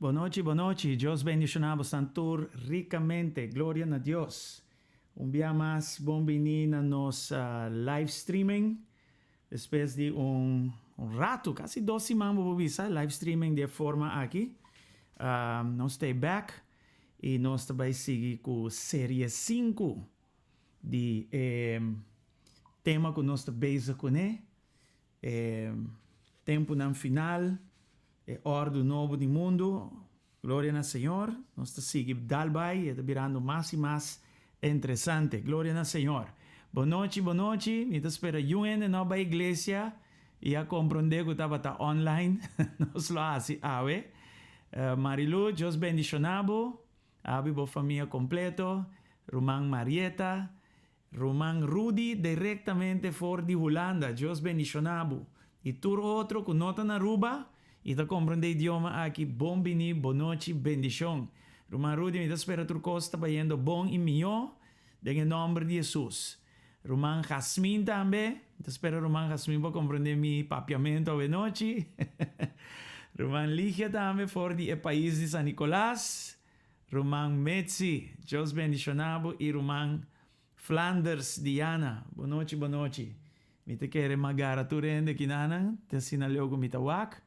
Bon nochi, bon nochi. Dios bendiciona bosan tur ricamente. Gloria na Dios. Un bia mas bon bini na nos live streaming. Despues di un rato, casi dos siman bo por bisa, live streaming di e forma aki. Nos ta back y nos ta bay sigui cu serie sinku di e tema cu nos ta bezig cune, e temponan final, e ordo nobo di mundo. Gloria na Señor. Nos ta sigui dal bai, e ta birando mas y mas interesante. Gloria na Señor. Bon nochi, bon nochi. Mi ta spera yun hende no bai iglesia y a comprende cu tabata online. Nos lo haci awe. Marilu, Dios bendiciona bo. Abi bo famia completo. Ruman Marieta. Ruman Rudy directamente for di Hulanda, Dios bendiciona bo y tur otro cu no ta na Aruba y ta comprende idioma aki, bon bini, bon nochi, bendicion. Ruman Rudy mi ta spera tur cos ta bayendo bon y mijo den e nomber di Jesus. Ruman Jasmin tambe, mi ta spera Ruman Jasmin por comprende mi papiamento awe nochi. Ruman Ligia tambe for di e pais di San Nicolas. Ruman Mitzi, Dios bendiciona bo y ruman Flanders Diana, bo nochi bo nochi. Mi ta kere magara tur hende kinanan, te asina leu cu mi ta wak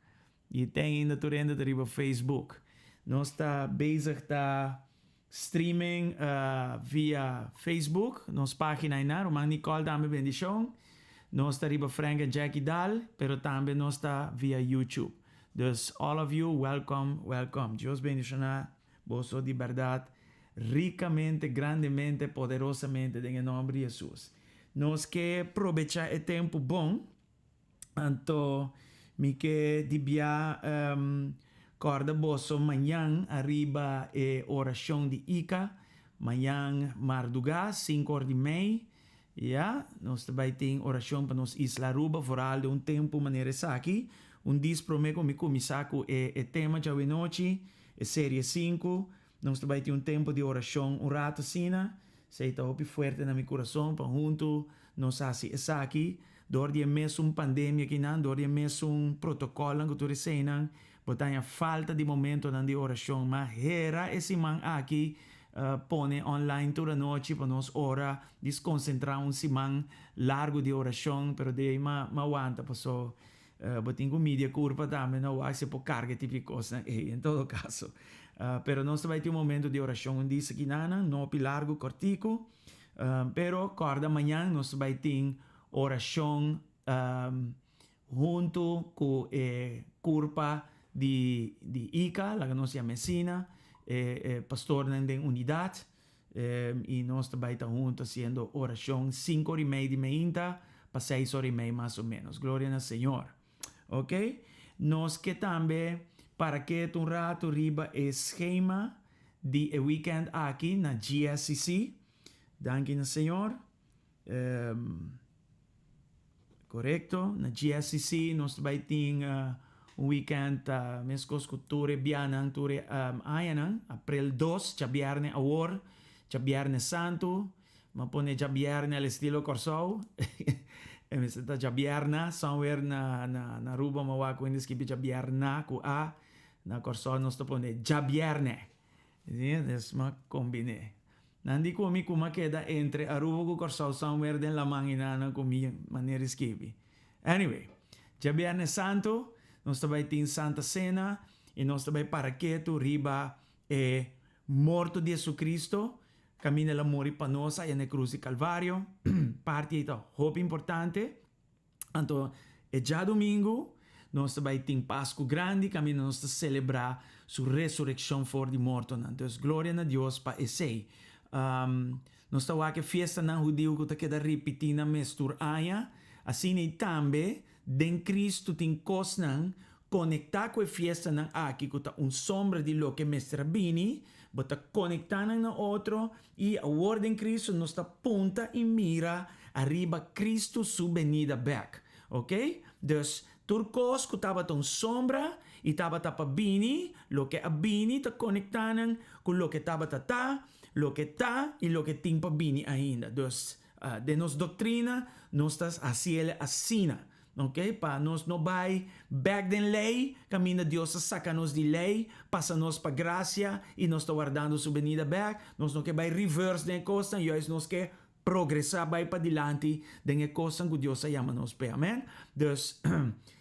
y ten ainda tur hende ta riba Facebook. Nos ta bezig ta streaming via Facebook, nos pagina einan, ruman Nicole tambe bendicion. Nos ta riba Frank and Jackie Daal, pero tambe nos ta via YouTube. Dus all of you welcome welcome Dios bendiciona boso di berdad ricamente grandemente poderosamente den e nomber di Jesus. Nos ke probecha e tempo bon anto mi ke di bia corda boso mañan ariba e oracion di Ica mañan marduga cinco or di mei Ya, nos ta bai tin orashon pa nos isla Aruba, vooral den un tempu manera esaki. Un dis promé ku mi kuminsá ku e e tema djawe-nochi, e serie sinku, nos ta bai tin un tempu di orashon un ratu asina. Esei ta hopi fuerte na mi kurason pa huntu nos hasi esaki. Dor di e mesun pandemia akinan, dor di e mesun protokòlnan ku tur eseinan, Bo ta haña falta di momentonan di orashon, ma hera e siman aki pone online tur anochi pa nos ora di skonsentrá un siman largu di orashon, pero di ei ma ma wanta paso bo tin ku midi e kurpa tambe no wak si e por karga e tipo di kosnan ei en todo kaso. Pero nos ta bai tin un momento di orashon un disa kinanan, no hopi largu kòrtiku, pero kòrda mañan nos ta bai tin orashon. Huntu ku e kurpa di di Ica, laga nos yama asina, e e pastornan den unidat, i nos ta bai ta huntu hasiendo orashon sinku ora i mei di meinta pa seis ora i mei mas o menos. Gloria na Señor. Ok, nos ke tambe para ketu un ratu riba e schema di e weekend aki na GSCC. Danki na Señor. Korekto, na GSCC nos ta bai tin un weekend meskos ku tur e bianan, tur e añanan, aprel dos, djabièrnè awor, djabièrnè santu, mi a pone djabièrnè al estilo Kòrsou, e mester ta djabièrna, somewhere na na Aruba mi a wak ku hende skibi djabièrna ku a, na Kòrsou nos ta pone djabièrnè, si, mi a kombiné. Nan di ku mi ku m'a keda entre Aruba ku Kòrsou somewhere den laman i nan ku mi manera di skibi. Anyway, djabièrnè santu nos ta bai tin Santa Sena i nos ta bai para ketu riba e morto di Jesucristo kaminda el a muri pa nos aya na e krus di Kalvario. Parti ei ta hopi importante. Anto e djadumingu nos ta bai tin Pasku Grandi kaminda nos ta selebrá su resurekshon for di mortonan. Dus gloria na Dios pa esei. Nos ta wak e fiestanan hudiu ku ta keda ripití nan mes tur aña. Asina i tambe den Kristu tin kosnan konektá ku e fiestanan aki ku ta un sombra di loke mester a bini. Bo ta konektá nan na otro I awor den Cristo nos ta punta i mira ariba Cristo su benida bek. Ok? Dus, tur kos ku tabata un sombra i tabata pa bini, loke a bini ta konektá nan ku loke tabata ta, loke ta i loke tin pa bini ainda. Dus, den nos doktrina nos ta hasiel asina. Ok, pa nos no bai bek den lei, kaminda Dios a saka nos di lei, pasa nos pa grasia i nos ta wardando su benida bek. Nos no ke bai reverse den e kosnan, juist nos ke progresá bai padilanti den e kosnan ku Dios a yama nos p'e. Amen. Dus,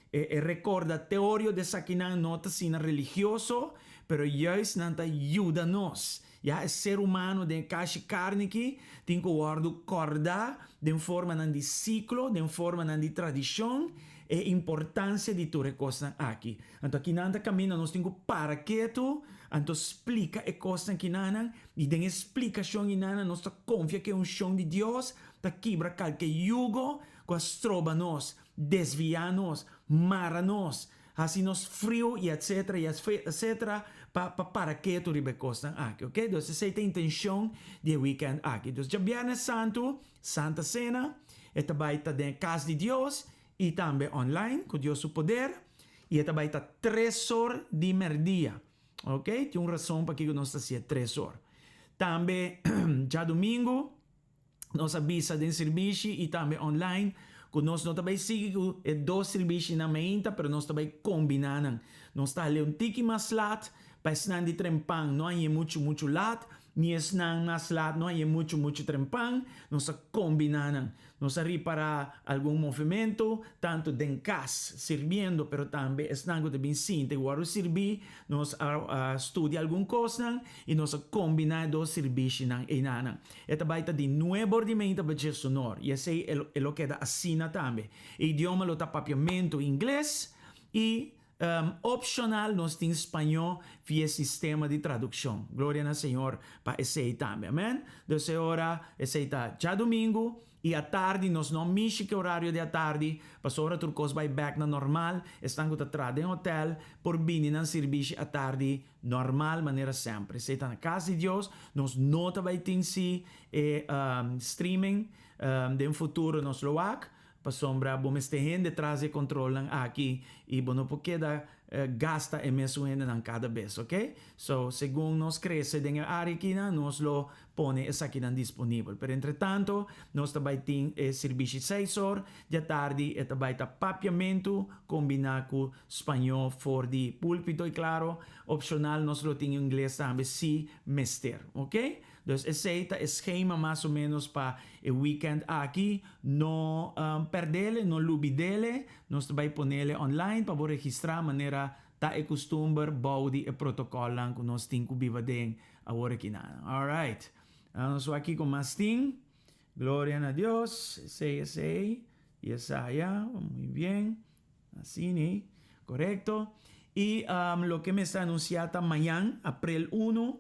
e e rekordatorio di esakinan no ta asina religioso, pero juist nan ta yuda nos. Ya e ser humano den e kashi karni aki tin ku wòrdu kòrdá den formanan di siklo, den formanan di tradishon, e importansia di tur e kosnan aki. Anto akinan ta kaminda nos tin ku para ketu, anto splika e kosnan kinanan, i den e splikashon inanan nos ta konfia ku e unshon di Dios ta kibra kalke yugo ku a stroba nos, desviá nos, mara nos, Hasi nos friu y etcetera y etcetera pa pa para ketu riba e kosnan aki, ok. Dus esei ta intencion di e weekend aki. Dus djabièrnè santu, Santa Cena, e ta bai ta den e kas di Dios y tambe online ku Dios su poder y e ta bai ta tres or di mèrdia, ok. Tin un rason pakiko nos ta hasié tres or. Tambe djadumingu. Nos a bisa den sirbishi y tambe online cu nos no ta bay sigui cu e dos sirbishinan meinta pero nos ta bay combina nan. Nos ta hale un tiki mas laat pa esnan di trempan no hañ'e muchu muchu laat ni esnan mas laat no hañ'e muchu muchu trempan. Nos a combina nan. Nos a ripara algun movimento tanto den cas sirbiendo pero tambe esnan cu ta bin sinta y worde sirbi. Nos a studia algun cosnan y nos a combina e dos sirbishinan einanan. E ta bai ta di nuebor di meinta pa djesonor, i esei e lo keda asina tambe. E idioma lo ta papiamentu ingles i opshonal nos tin spañó via e sistema di tradukshon. Gloria na Señor pa esei tambe. Amen. Dus e ora esei ta djadumingu i atardi nos no mishi ku e orario di atardi pasobra tur kos bai bèk na normal. Esnan ku ta traha den hotèl por bini nan sirbishi atardi Normal manera semper. Esei ta na cas di Dios. Nos no ta bay tin si e streaming. Den futuro nos lo wak. Pasobra bo mester hende tras di e controlnan aki y bo no por keda gasta e mesun hendenan cada bes, ok? So, segun nos crece den e area akinan nos lo pone esakinan disponibel. Pero entretanto nos ta bai tin e sirbishi seis or djatardi, e ta bai ta papiamentu kombiná ku spañó for di púlpito i klaro opshonal nos lo tin ingles tambe si mester. Ok? Dus esei ta e skema mas o ménos pa e wikènt aki. No pèrdele, no lubidele, nos ta bai ponele online pa bo registrá manera ta e kustumber bou di e protokòlnan ku nos tin ku biba den awor aki nan. Alright. Nos wak kiko mas tin. Gloria na Dios. Esei, esei. I esaya. Muy bien. Asini. Korekto. I loke mester anunsiá ta mañan, aprel unu,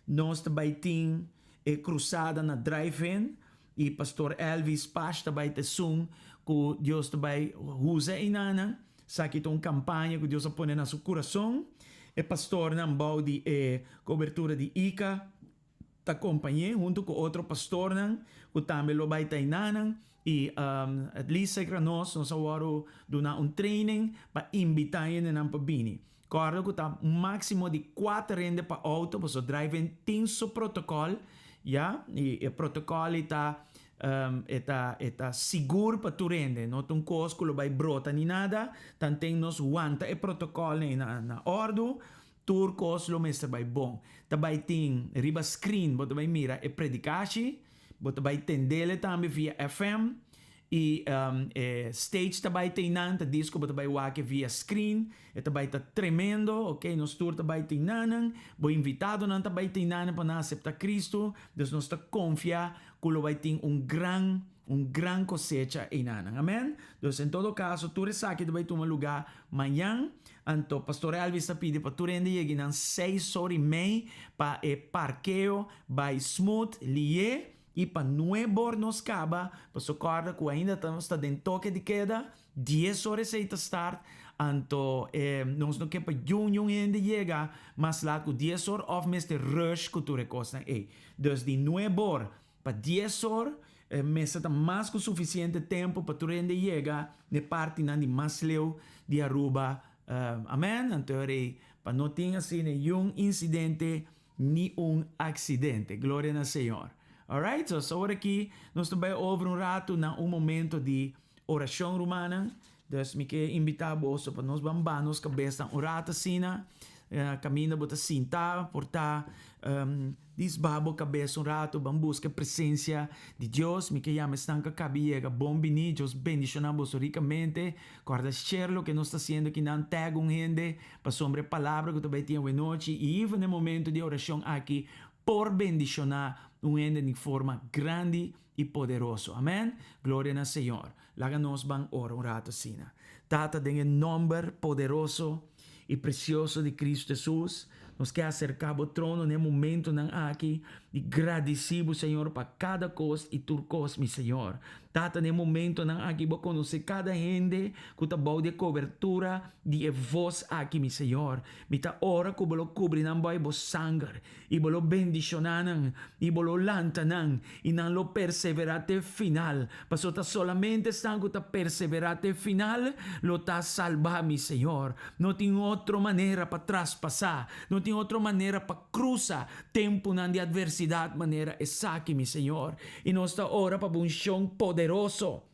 nos ta bai tin e krusada na Drive-In. I Pastor Elvis Pash ta bai ta esun ku Dios ta bai usa einanan. Esaki ta un kampaña ku Dios a pone na su kurason. E pastornan bou di e kobertura di ICA ta kompañ'é huntu ku otro pastornan ku tambe lo bai ta einanan. I at least sekra nos, nos a wòrdu duna un training pa invitá hendenan pa bini. Kòrda ku ta un máksimo di kuater hende pa outo, pasobra drive-in tin su protokòl, ya, i e protokòl ei ta e ta e ta sigur pa tur hende, no ta un kos ku lo bai brota ni nada, tanten nos wanta e protokòlnan ei na na òrdu. Tur kos lo mester bai bon. Ta bai tin riba screen bo ta bai mira e predikashi, bo ta bai tendele tambe via FM i e stage ta bai teinan, ta disco bo ta bai wak via screen, e ta bai ta tremendo, ok, nos tur ta bai teinanan, bo invitadonan ta bai teinanan pa nan asepta Cristo, dus nos ta konfia ku lo bai tin un gran un gran kosecha einanan. Amen. Dus en todo kaso tur esaki ta bai tuma lugá mañan. Anto Pastor Elvis ta pidi pa tur hende yega nan seis or i mei pa e parkeo bai smooth lié i pa nuebor nos kaba, paso kòrda ku ainda ta nos ta den toke di keda, dies or esei ta start, anto nos no ke pa yun yun hende yega mas lat ku dies or òf mester rush ku tur e kosnan ei. Dus di nuebor Pa dies or, mester ta mas ku sufisiente tempu pa tur hende yega n'e partinan di mas leu di Aruba. Amen. Anto rei, pa no tin asina niun insidente ni un aksidente. Gloria na Señor. Alright, so awor aki nos ta bai over un ratu na un momento di orashon, rumannan. Dus mi ke invitá boso pa nos ban baha nos kabesnan un ratu asina, kaminda bo ta sinta, por ta dis baha bo kabes un ratu, ban buska e presensia di Dios. Mi ke yama esnan ku a kabi yega bon bini, Dios bendishoná boso rikamente. Kòrda share loke nos ta hasiendo akinan, tag un hende pasobra e palabra ku ta bai tin awenochi i even e momento di orashon aki por bendishoná un hende di forma grandi i poderoso. Amen. Gloria na Señor. Laga nos ban ora un rato asina. Tata, den e nomber poderoso i precioso di Cristo Jesus, nos ke acerca Bo trono na e momentonan aki i gradici Bo, Señor, pa cada cos i tur cos, mi Señor. Tata, na e momentonan aki Bo conoce cada hende cu ta bou di e cobertura di e voz aki, mi Señor. Mi ta ora cu Bo lo cubri nan bou e Bo sanger I bo lo bendishoná nan, i bo lo lanta nan, i nan lo perseverá te final. Pasobra ta solamente esnan ku ta perseverá te final lo ta salbá, mi Señor. No tin otro manera pa traspasá, no tin otro manera pa krusa tempunan di atversidat manera esaki, mi Señor. I nos ta ora pa bo unshon poderoso.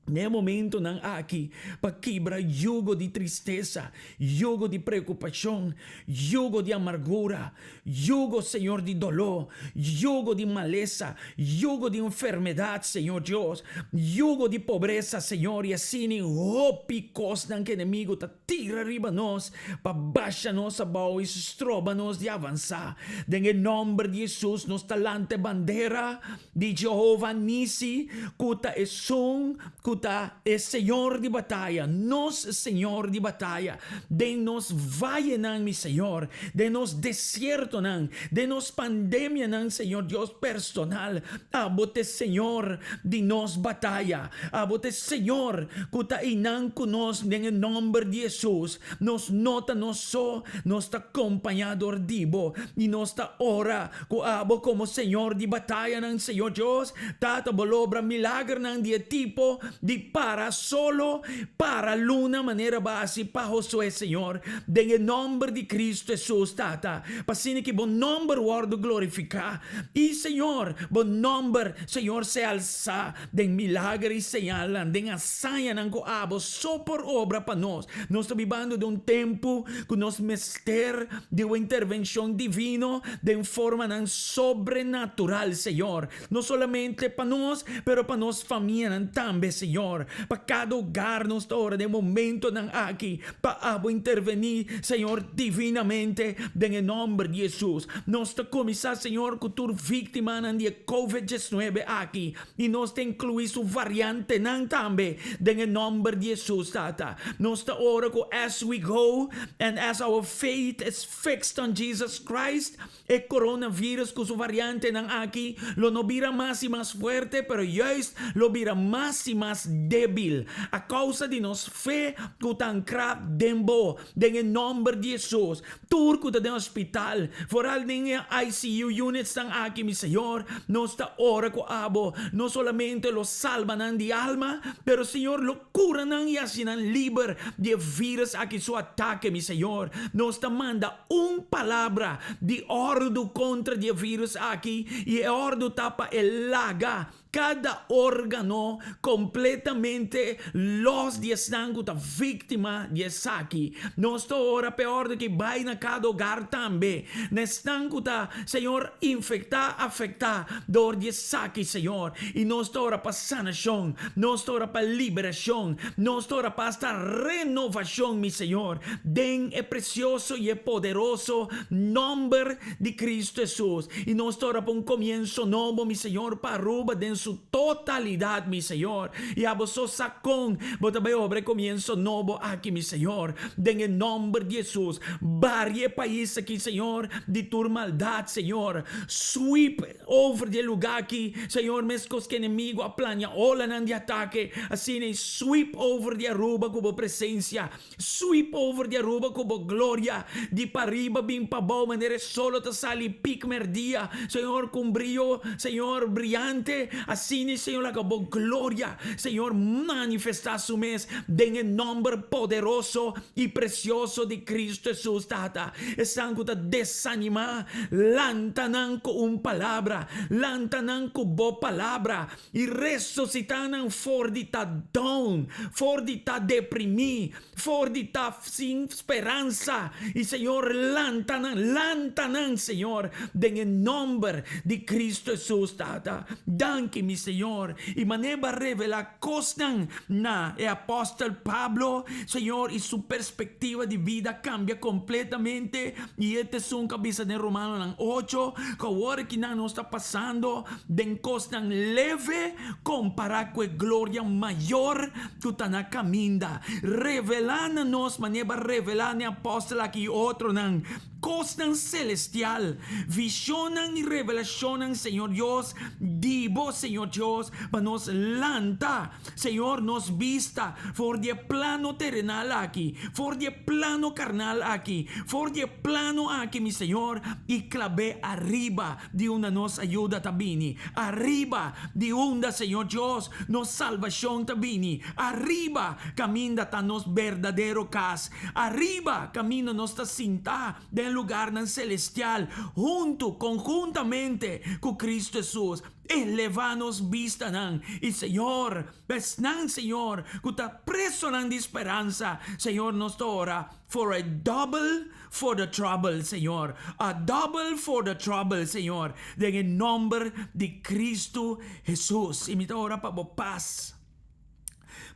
N'e momentonan aki pa kibra yugo di tristesa, yugo di preokupashon, yugo di amargura, yugo, Señor, di doló, yugo di malesa, yugo di enfermedat, Señor Dios, yugo di pobresa, Señor, i asina hopi kosnan ku enemigu ta tira riba nos pa basha nos abou i stroba nos di avansá. Den e nòmber di Hesus nos ta lanta e bandera di Jehova Nisi, ku ta esun ku ta e Señor di bataya, nos Señor di bataya, den nos vayenan, mi Señor, den nos desiertonan, den nos pandemianan, Señor Dios personal, abo ta e Señor di nos bataya, abo ta e Señor ku ta einan ku nos den e nòmber di Hesus. Nos no ta nos so, nos ta kompañá dor di bo, i nos ta ora Ku abo komo Señor di batayanan, Señor Dios, Tata, bo lobra milagernan di e tipo di para solo, para luna manera bo a hasi pa Josué, Señor, den e nòmber di Cristo Hesus, Tata, pa asina ki bo nòmber wòrdu glorifiká i, Señor, bo nòmber, Señor, sea alsá den milager i señalnan, den hazañanan ku abo so por obra pa nos. Nos ta bibando den un tempu ku nos mester di un intervenshon divino den formanan sobrenatural, Señor. No solamente pa nos, pero pa nos famianan tambe, Señor. Pa kada hogar nos ta ora den momentonan aki pa abo intervení, Señor, divinamente den e nòmber di Hesus. Nos ta kuminsá, Señor, ku tur víktimanan di e Covid diesnuebe aki. I nos ta inkluí su variantenan tambe den e nòmber di Hesus, Tata. Nos ta ora ku as we go and as our faith is fixed on Jesus Christ, e coronavirus ku su variantenan aki lo no bira mas i mas fuerte, pero juist lo bira mas i mas débil a kousa di nos fe ku ta ankrá den Bo, den e nòmber di Hesus. Tur ku ta den hospital, foral den e ICU unitsnan aki, mi Señor, nos ta ora ku Abo no solamente lo salba nan di alma, pero Señor lo kura nan i hasi nan liber di e virus aki su atake, mi Señor. Nos ta manda un palabra di òrdu kontra di e virus aki, i e òrdu ta pa e laga. Kada órgano kompletamente lòs di esnan ku ta víktima di esaki. Nos ta ora p'e òrdu ki bai na kada hogar tambe, na esnan ku ta, Señor, infektá, afektá dor di esaki, Señor. I nos ta ora pa sanashon, nos ta ora pa liberashon, nos ta ora pa asta renovashon, mi Señor, den e presioso i e poderoso nòmber di Cristo Hesus. I nos ta ora pa un komienso nobo, mi Señor, pa Aruba den su totalidat, mi Señor. I abo so sa kon Bo ta bai obra e komienso nobo aki, mi Señor, den e nòmber di Hesus. Bari e pais aki, Señor, di tur maldat, Señor. Sweep over di e lugá aki, Señor, meskos ku enemigo a plania olanan di atake, asina i sweep over di Aruba ku Bo presensia. Sweep over di Aruba ku bo gloria, di pariba bin pabou manera e solo ta sali pik merdia, Señor, ku un brio, Señor, briante, asina, Señor, laga bo gloria, Señor, manifestá su mes den e nòmber poderoso i presioso di Cristo Hesus, Tata. Esnan ku ta desanimá, lanta nan ku un palabra, lanta nan ku bo palabra, I resusitá nan for di ta down, for di ta deprimí, for di ta sin speransa. I Señor, lanta nan, lanta nan, Señor, den e nòmber di Cristo Hesus, Tata. Danki, mi Señor. I manera Bo a revelá kosnan na e apòstel Pablo, Señor, i su perspektiva di bida a kambia kompletamente. I e ta esun ku a bisa den Romanonan ocho, ku awor kinan nos ta pasando den kosnan leve kompará ku e gloria mayor ku ta na kaminda. Revelá na nos manera bo a revelá na e apòstel aki i otronan kosnan selestial, vishonnan i revelashonnan, Señor Dios, di bo, Señor Dios, pa nos lanta, Señor, nos bista for di e plano terenal aki, for di e plano karnal aki, for di e plano aki, mi Señor, i klab'é ariba. Di unda nos ayuda ta bini? Ariba! Di unda, Señor Dios, nos salbashon ta bini? Ariba! Kaminda ta nos berdadero kas. Ariba! Kaminda nos ta sintá den lugarnan selestial huntu, konhuntamente ku Kristu Hesus. Elevá nos bistanan i, Señor, esnan, Señor, ku ta presonan di speransa, Señor, nos ta ora for a double for the trouble, Señor. A double for the trouble, Señor. Den e nomber di Cristo Jesus. I mi ta ora pa bo pas.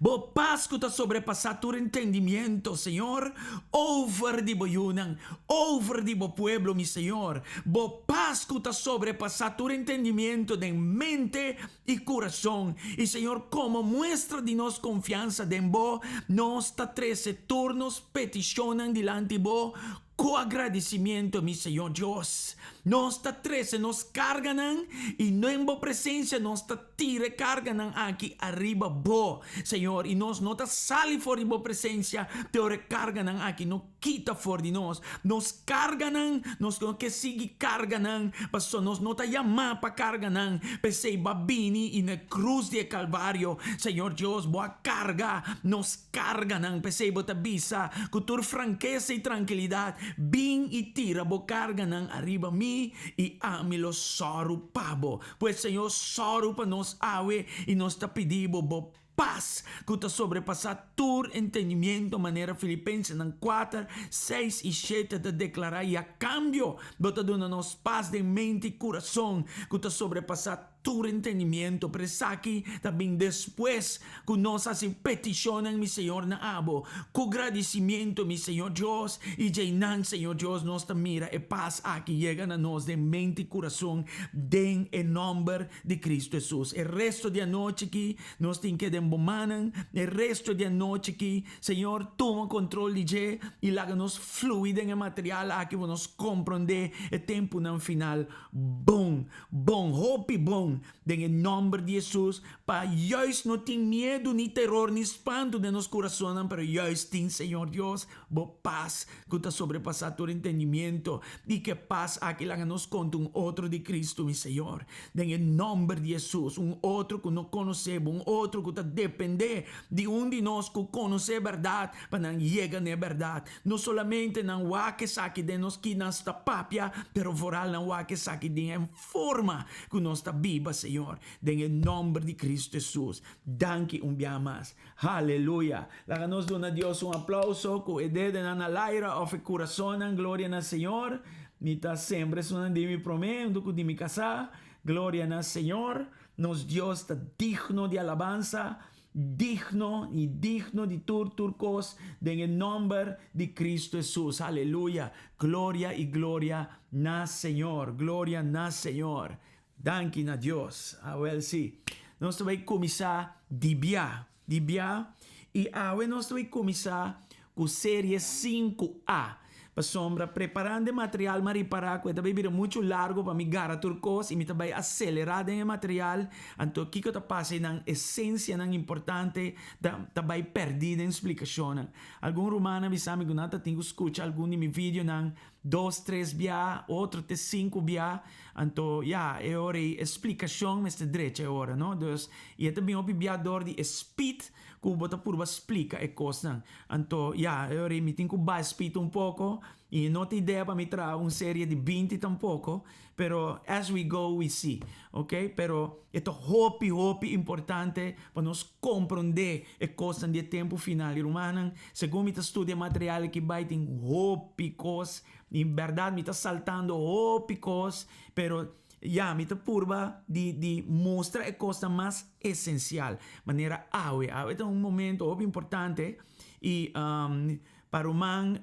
Bo pas ku ta sobrepasá tur entendimiento, Señor, over di bo yunan, over di bo pueblo, mi Señor. Bo pas ku ta sobrepasá tur entendimiento den mente i kurason. I Señor, komo muestra di nos konfiansa den Bo, nos ta trese tur nos petishonnan dilanti Bo ku agradisimiento, mi Señor Dios. Nos ta trese nos karganan i den Bo presensia nos ta tira e karganan aki ariba Bo, Señor, i nos no ta sali for di Bo presensia te ora e karganan aki no Kita for di nos. Nos karga nan, nos no ke sigui karga nan, pasobra nos no ta yamá pa karga nan. P'esei bo a bini i na e krus di e Kalvario, Señor Dios, bo a karga nos karganan. P'esei bo ta bisa ku tur frankesa i trankilidat, Bin i tira bo karganan ariba mi, i ami lo sòru pa bo. Pues, Señor, sòru pa nos awe, i nos ta pidi bo bo Pas ku ta sobrepasá tur entendimiento, manera Filipensenan kuater, seis i shete ta deklará, i a kambio bo ta duna nos pas den mente i kurason ku ta sobrepasá tur entendimiento. Pero esaki ta bin despues ku nos hasi petishonnan, mi Señor, na abo ku gradisimiento, mi Señor Dios, i djeinan, Señor Dios, nos ta mira e pas aki yega na nos den mente i kurason den e nòmber di Cristo Hesus. E resto di anochi ki nos tin ke den bo mannan, e resto di anochi ki, Señor, tuma control di dje y laga nos flui den e material aki pa nos comprende e tempunan final bon, bon, hopi bon, den e nomber di Hesus, pa juist no tin miedu ni teror ni spantu den nos curasonnan, pero juist tin, Señor Dios, bo pas ku ta sobrepasá tur entendimiento, i ku e pas aki laga nos konta un otro di Cristo, mi Señor. Den e nòmber di Hesus, un otro ku no konosé bo, un otro ku ta dependé di un di nos ku konosé e bèrdat, pa nan yega na e bèrdat. No solamente nan wak esaki den nos ki nos ta papia, pero vooral nan wak esaki den e forma ku nos ta biba. biba, Señor, den e nomber di Cristo Jesus. Danki un bia mas. Haleluya! Laga nos duna Dios un aplauso ku e dedenan na laira òf e kurasonnan. Gloria na Señor. Mi ta sembra esunnan di mi promé huntu ku di mi kasá. Gloria na Señor. Nos Dios ta digno di alabansa, digno i digno di tur tur kos den e nòmber di Cristo Hesus. Haleluya! Gloria i gloria na Señor. Gloria na Señor. Danki na Dios. Awel si. Nos ta bai kuminsá di bia, di bia. I awe nos ta bai kuminsá ku serie 5A. Pasobra preparando e material m'a ripará ku e ta bai bira muchu largu pa mi gara tur kos i mi ta bai aselerá den e material. Anto kiko ta pasa einan? Esensianan importante ta ta bai pèrdí den splikashonnan. Algun ruman a bisa mi ku nan ta tin ku skucha algun di mi videonan dos, tres bia, otro te sinku bia. Anto, ya, e ora ei e splikashon mester drecha e ora, no? Dus, i e ta bin hopi bia dor di e speed ku bo ta purba splika e kosnan. Anto, ya, e ora ei mi tin ku baha e speed un poko, i no ta idea pa mi traha un serie di 20 tampoko, pero as we go we see, ok? Pero e ta hopi, hopi importante pa nos komprondé e kosnan di e tempu final. I rumannan, segun mi ta studia e material aki bai tin hopi kos, i bèrdat mi ta saltando hopi kos, pero ya, mi ta purba di di mustra e kosnan mas esensial. Manera awe, awe ta un momento hopi importante i pa ruman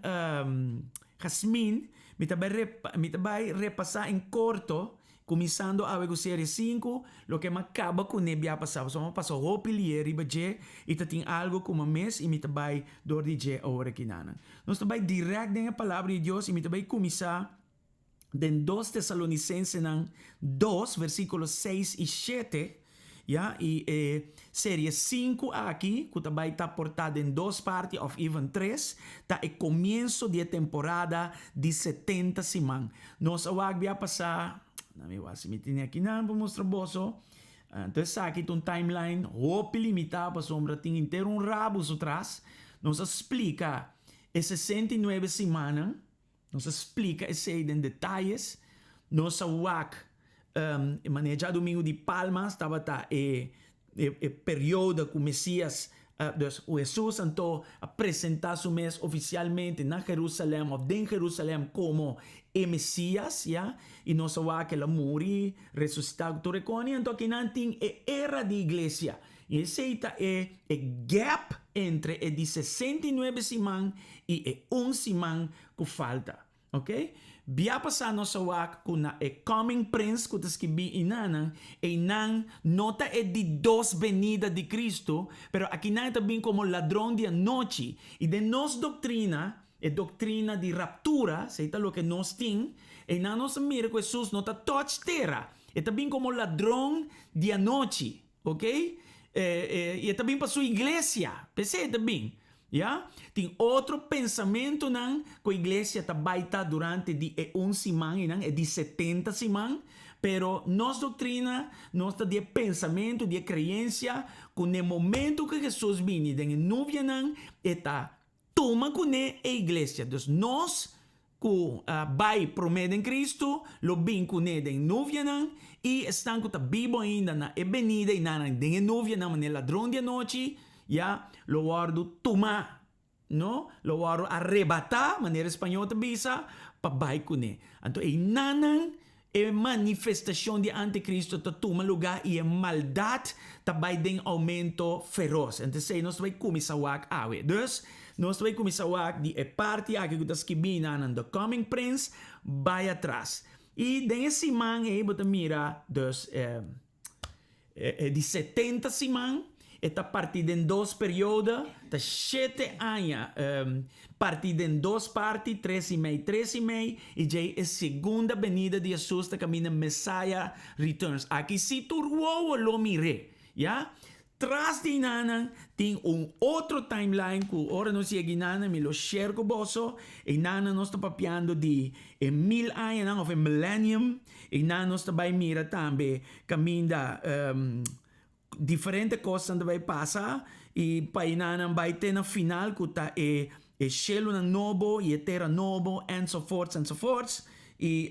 Jasmin, mi ta bai mi ta bai repasá en korto, kuminsando awe ku serie sinku, loke mi a kaba kuné bia pasá, pasobra mi a pasa hopi lié riba dje i ta tin algu ku mi mes i mi ta bai dor di dje awor aki nanan. Nos ta bai dirèkt den e Palabra di Dios i mi ta bai kuminsá den Dos Tesalonisensenan 2, versíkulo 6 i 7, ya, i e serie 5 aki, ku ta bai ta portá den dos parti òf even tres, ta e komienso di e temporada di 70 siman. Nos a wak bia pasá, na mi wak si mi tene akinan pa mustra boso, anto esaki ta un timeline hopi limitá pasobra tin henter un rabu su tras. Nos a splika e 69 simannan. Nos a splika esei den detayes. Nos a wak e manera djadumingu di Palmas tabata e e periodo ku Mesias, dus ku Hesus anto a presentá su mes ofisialmente na Jerusalèm òf den Jerusalèm komo e Mesias, ya. I nos a wak el a muri, resusitá ku tur e koni. Anto akinan tin e era di iglesia. I esei ta e e gap entre e di 69 siman i e un siman ku falta. Ok? Bia pasá nos a wak ku na e Coming Prince ku ta skibí einanan, einan no ta e di dos benida di Kristu, pero akinan e ta bin komo ladron di anochi. I den nos doktrina, e doktrina di raptura, esei ta loke nos tin, einan nos a mira ku Hesus no ta touch tera, e ta bin komo ladron di anochi. Ok, i e ta bin pa su iglesia, p'esei e ta bin, ya. Tin otro pensamentunan ku iglesia ta bai ta durante di e un siman einan, e di 70 siman, pero nos doktrina, nos ta di e pensamentu, di e kreensia ku n'e momentu ku Hesus bini den e nubianan, e ta tuma kuné e iglesia. Dus nos ku a bai promé den Kristu lo bin kuné den nuvianan, i esnan ku ta bibu ainda na e benida i nan den e nuvianan manera ladron di anochi, ya, lo wòrdu tumá, no, lo wòrdu arebatá, manera e spañó ta bisa, pa bai kuné. Anto einanan E manifestashon di antikristo ta tuma lugá i e maldat ta bai den oumento feros. Enta esei nos ta bai kuminsá wak awe. Dus, nos ta bai kuminsá wak di e parti aki ku ta skibí na nan The Coming Prince bai atras. I den e siman ei bo ta mira dus e. E di 70 siman, e ta partí den dos periodo, ta shete aña partí den dos parti, tres i mei, tres i mei, i djei e segunda benida di Hesus ta kaminda Messiah returns. Aki sí tur wowo lo mir'é, ya. Tras di enanan tin un otro timeline ku ora nos yega enanan mi lo share ku boso. Enanan nos ta papiando di e mil añanan òf e millennium. Einan nos ta bai mira tambe kaminda diferente kosnan ta bai pasa i pa einanan bai te na final ku ta e e shelunan nobo i e tera nobo enzovoorts enzovoorts. I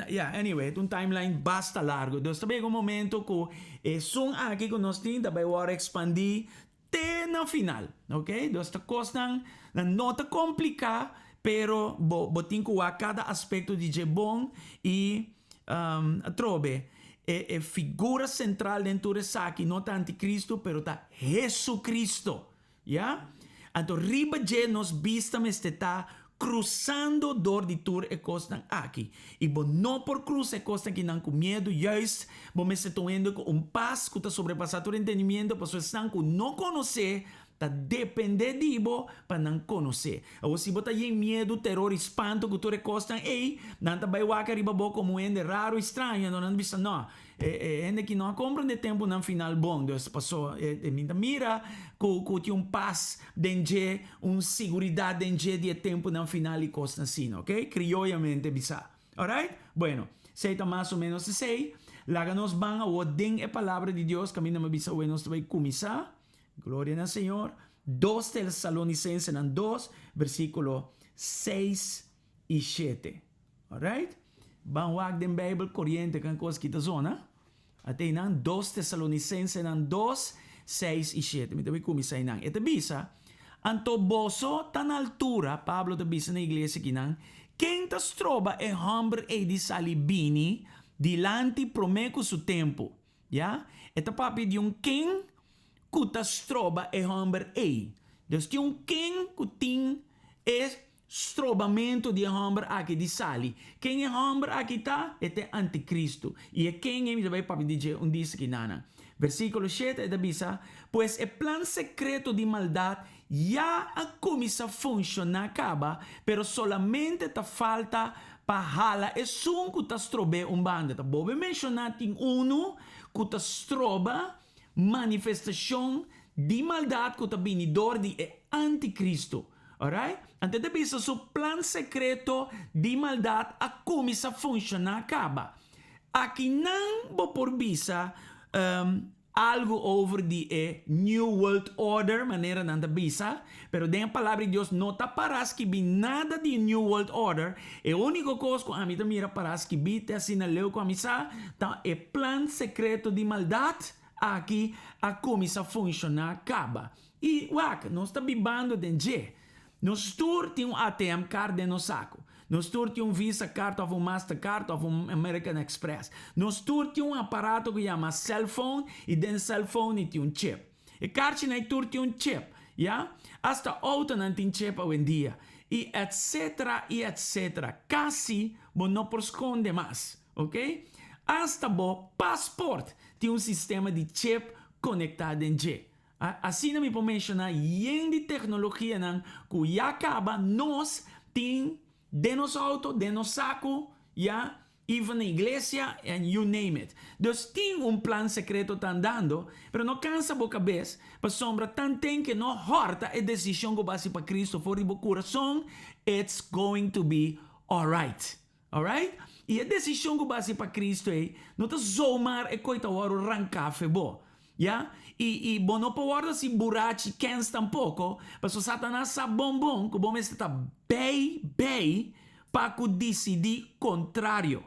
ya, anyway, ta un timeline basta largo. Dus ta bay un momento ku esun aki ku nos tin ta bay wòrdu ekspandí te na final. Ok? Dus ta kosnan nan no ta kompliká, pero bo bo tin ku wak kada aspekto di dje bon i atrobe e e figura sentral den tur esaki no ta antikristu pero ta Hesukristu. Ya? Anto riba dje nos bista mester ta krusando dor di tur e kosnan aki. I bo no por krusa e kosnan akinan ku miedu, juist bo mester ta un hende ku un pas ku ta sobrepasá tur entendimiento, pasobra esnan ku no konosé ta dependé di bo pa nan konosé. Awor si bo ta yen miedu, teror i spanto ku tur e kosnan ei, nan ta bai wak ariba bo komo un hende raro i straño, anto nan ta bisa, No, E e hende ki no a komprende tempunan final bon, dus paso e e mi ta mira ku ku tin un pas den dje, un siguridat den dje di e tempunan final i kosnan asina, ok? Krioyamente bisá. Alright? Bueno, esei ta mas o ménos esei. Laga nos ban awor den e Palabra di Dios, kaminda mi a bisa awe nos ta bai kuminsá. Gloria na Señor. Dos Tesalonicensenan dos, versíkulo seis i shete. Alright? Ban wak den Bijbel Coriente kan kos ki ta zona. Ate einan dos Tesalonicensenan dos, seis i shete. Mi ta bai kuminsá einan. E ta bisa, Anto boso ta na altura, Pablo ta bisa na iglesia kinan, ken ta stroba e hòmber ei di sali bini dilanti promé ku su tempu? Ya? E ta papia di un ken ku ta stroba e hòmber ei. Dus tin un ken ku tin e Strobamentu di e hòmber aki di sali. Ken e hòmber aki ta? E ta e antikristu. I e ken ei mi ta bai papia di dje un dis aki nanan. Versíkulo shete e ta bisa, Pues e plan sekreto di maldat ya a kuminsá funshoná kaba, pero solamente ta falta pa hala esun ku ta strob'é un banda. Ta bobe menshoná tin unu ku ta stroba manifestashon di maldat ku ta bini dor di e antikristu. Alright? Anto e ta bisa su plan sekreto di maldat a kuminsá funshoná kaba. Akinan bo por bisa algu over di e New World Order, manera nan ta bisa, pero den e Palabra di Dios no ta pará skibí nada di e New World Order. E úniko kos ku ami ta mira pará skibí te asina leu ku ami sa, ta e plan sekreto di maldat aki a kuminsá funshoná kaba. I wak, nos ta bibando den dje. Nos tur tin un ATM card den nos saco. Nos tur tin un Visa card of un Mastercard of un American Express. Nos tur tin un aparato cu yama cell phone y den cell phone y tin un chip. E carchinan ei tur tin un chip, ya. Hasta autonan tin chip awendia. Y etcetera y etcetera. Casi bo no por sconde mas, ok. Hasta bo paspoort tin un sistema di chip conecta den dje. Asina mi por menshoná yen di teknologianan ku ya kaba nos tin den nos outo, den nos saku, ya, even na iglesia and you name it. Dus tin un plan sekreto ta andando, pero no kansa bo kabes, pasobra tanten ke no hòrta e desishon ku bo hasi pa Kristu for di bo kurason, it's going to be alright. Alright? I e desishon ku bo hasi pa Kristu ei no ta zomaar e koi ta wòrdu ranká fe bo. Ya? I i bo no por wòrdu hasi burachi kèns tampoko, pasobra Satanas sa bon bon ku bo mester ta bei bei pa ku disidí kontrario.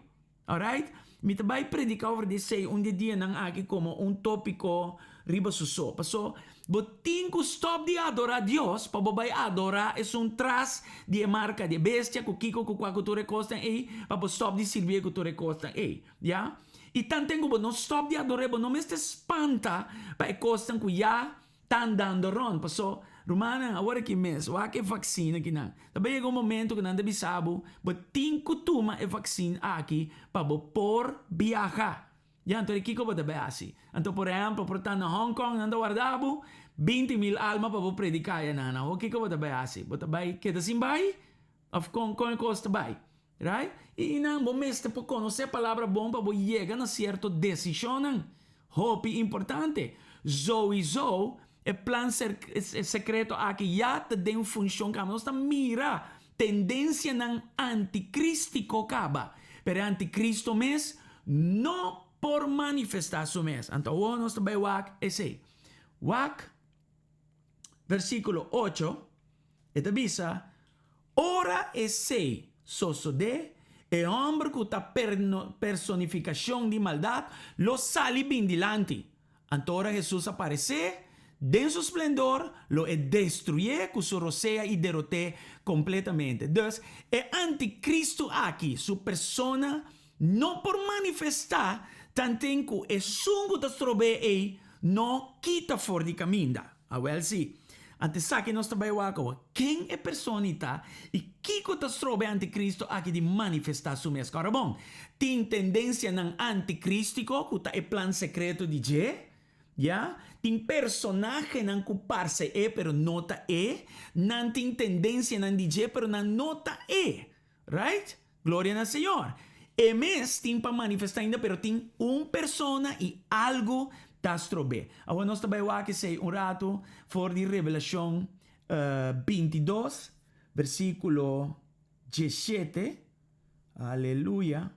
Alright? Mi ta bai prediká over di esei un di e dianan aki komo un tópiko riba su so. Paso, bo tin ku stòp di adorá Dios pa bo bai adorá esun tras di e marka di e bestia ku kiko ku kua ku tur e kosnan ei, pa bo stòp di sirbié ku tur e kosnan ei. Ya? I tanten ku bo no stòp di ador'é, bo no mester spanta pa e kosnan ku ya ta andando rònt. Paso, rumannan, awor aki mes, wak e vaksina kinan. Ta bai yega un momento ku nan ta bisa bo, bo tin ku tuma e vaksin aki pa bo por biaha. Ya, anto di kiko bo ta bai hasi? Anto, por ehèmpel, por ta na Hong Kong nan ta warda bo 20.000 alma pa bo prediká ya nan. Awor kiko bo ta bai hasi? Bo ta bai keda sin bai? Òf kon kon e kos ta bai? Right? I nan bo mester por konosé palabra bon pa bo yega na sierto desishonnan. Hopi importante. Souiso e plan sekreto aki ya ta den funshon kaba. Nos ta mira tendensianan antikristiko kaba. Pero e antikristo mes no por manifestá su mes. Anto awor nos ta bai wak esei. Wak versíkulo ocho, e ta bisa, Ora esei sosodé, E hòmber ku ta personifikashon di maldat lo sali bin dilanti. Anto ora Hesus aparesé den su splendor, lo e destruyé ku su rosea i derot'é kompletamente. Dus, e antikristu aki, su persona no por manifestá tanten ku esun ku ta strob'é ei no kita for di kaminda. Awèl sí, anto esaki nos ta bai wak awe, ken e persona ei ta i kiko ta stroba e antikristu aki di manifestá su mes. Kòrda bon, tin tendensianan antikristiko ku ta e plan sekreto di dje, ya, tin personahenan ku parse e pero no ta e, nan tin tendensianan di dje pero nan no ta e. Right? Gloria na Señor. E mes tin pa manifestá ainda pero tin un persona i algu ta strob'é. Awor nos ta bai wak esei un ratu for di Revelashon 22 versíkulo 17. Aleluya.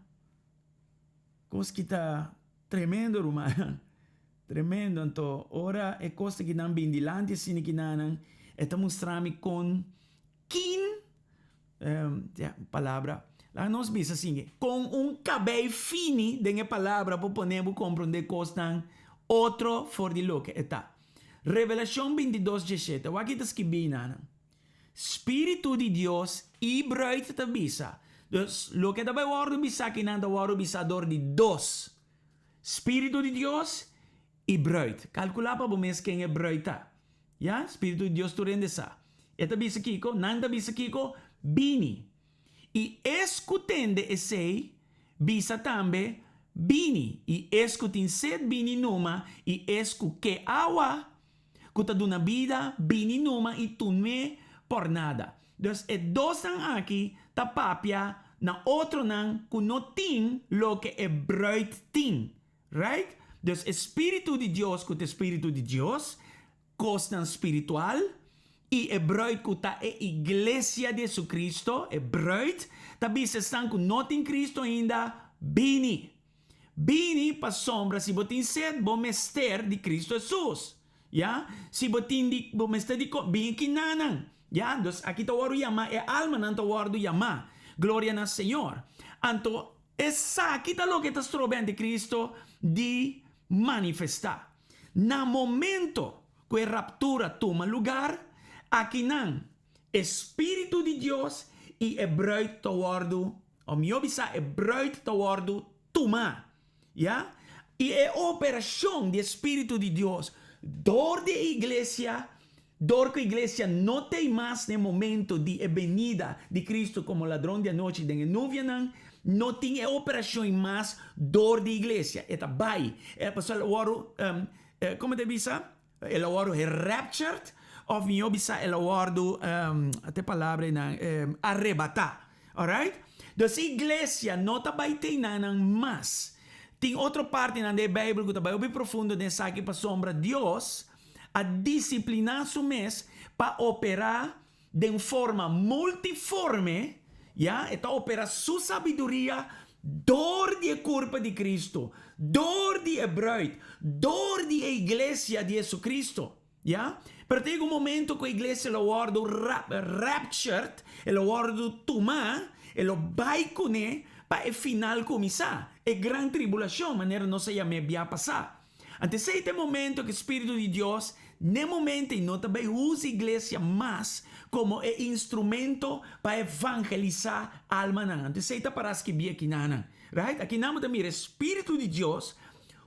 Kos ki ta tremendo rumannan. Tremendo. Anto ora e kos ta kinan bin dilanti asina kinanan e ta mustra mi kon kin Ya, palabra. Laga nos bisa asina, kon un kabei fini den e palabra por pone bo komprondé kosnan otro for di loke e ta. Revelashon 22, 17, wak ki ta skibí nan. Spiritu di Dios i bruid ta bisa. Dus, loke ta bai wòrdu bisá akinan ta wòrdu bisá dor di dos. Spiritu di Dios i bruid. Kalkulá pa bo mes ken e bruid ta. Ya, Spiritu di Dios tur hende sa. E ta bisa kiko? Nan ta bisa kiko? Bini. I es ku tende esei, bisa tambe, Bini. I es ku tin sed, bini numa, i es ku ke awa ku ta duna bida, bini numa i tun'é por nada. Dus e dosnan aki ta papia na otronan ku no tin loke e bruid tin. Right? Dus e Spiritu di Dios ku ta e Spiritu di Dios, kosnan spiritual, i e bruid ku ta e Iglesia di Jesucristo, e bruid, ta bisa esnan ku no tin Cristo ainda, Bini! Bini pasobra si bo tin sed, bo mester di Cristo Jesus. Ya? Si bo tin di, bo mester di ko, bin kinanan. Ya? Dus aki ta wòrdu yamá, e almanan ta wòrdu yamá. Gloria na Señor. Anto, Esaki ta loke ta strobe anticristo di manifestá. Na momento ku e raptura tuma lugar, akinan e Spiritu di Dios i e bruid ta wòrdu, òf mihó bisá e bruid ta wòrdu tumá. Ya? I e operashon di e Spiritu di Dios dor di e iglesia Dor ku iglesia no t'ei mas n'e momento di e benida di Cristo komo ladron di anochi den e nubianan, no tin e operashon mas dor di iglesia. E ta bai. E pasobra el a wòrdu, komo ta bisa? El a wòrdu heraptured, òf mihó bisa el a wòrdu, ta e palabra einan, arebatá. Alright? Dus iglesia no ta bai teinannan mas. Tin otro partinan den e Beibel ku ta bai hopi profundo den esaki pasobra Dios a disipliná su mes pa operá den forma multiforme, ya, e ta operá su sabiduria dor di e kurpa di Kristu, dor di e bruid, dor di e iglesia di Jesucristo, ya. Pero ta yega un momento ku e iglesia lo wòrdu raptured, e lo wòrdu tumá, e lo bai kuné pa e final kuminsá, e gran tribulashon, manera nos a yam'é bia pasá. Anto esei ta e momento ku e Spiritu di Dios n'e momento ei no ta bai usa iglesia mas komo e instrumento pa evangelisá almanan. Anto esei ta para skibí akinanan. Right? Akinan bo ta mira e Spiritu di Dios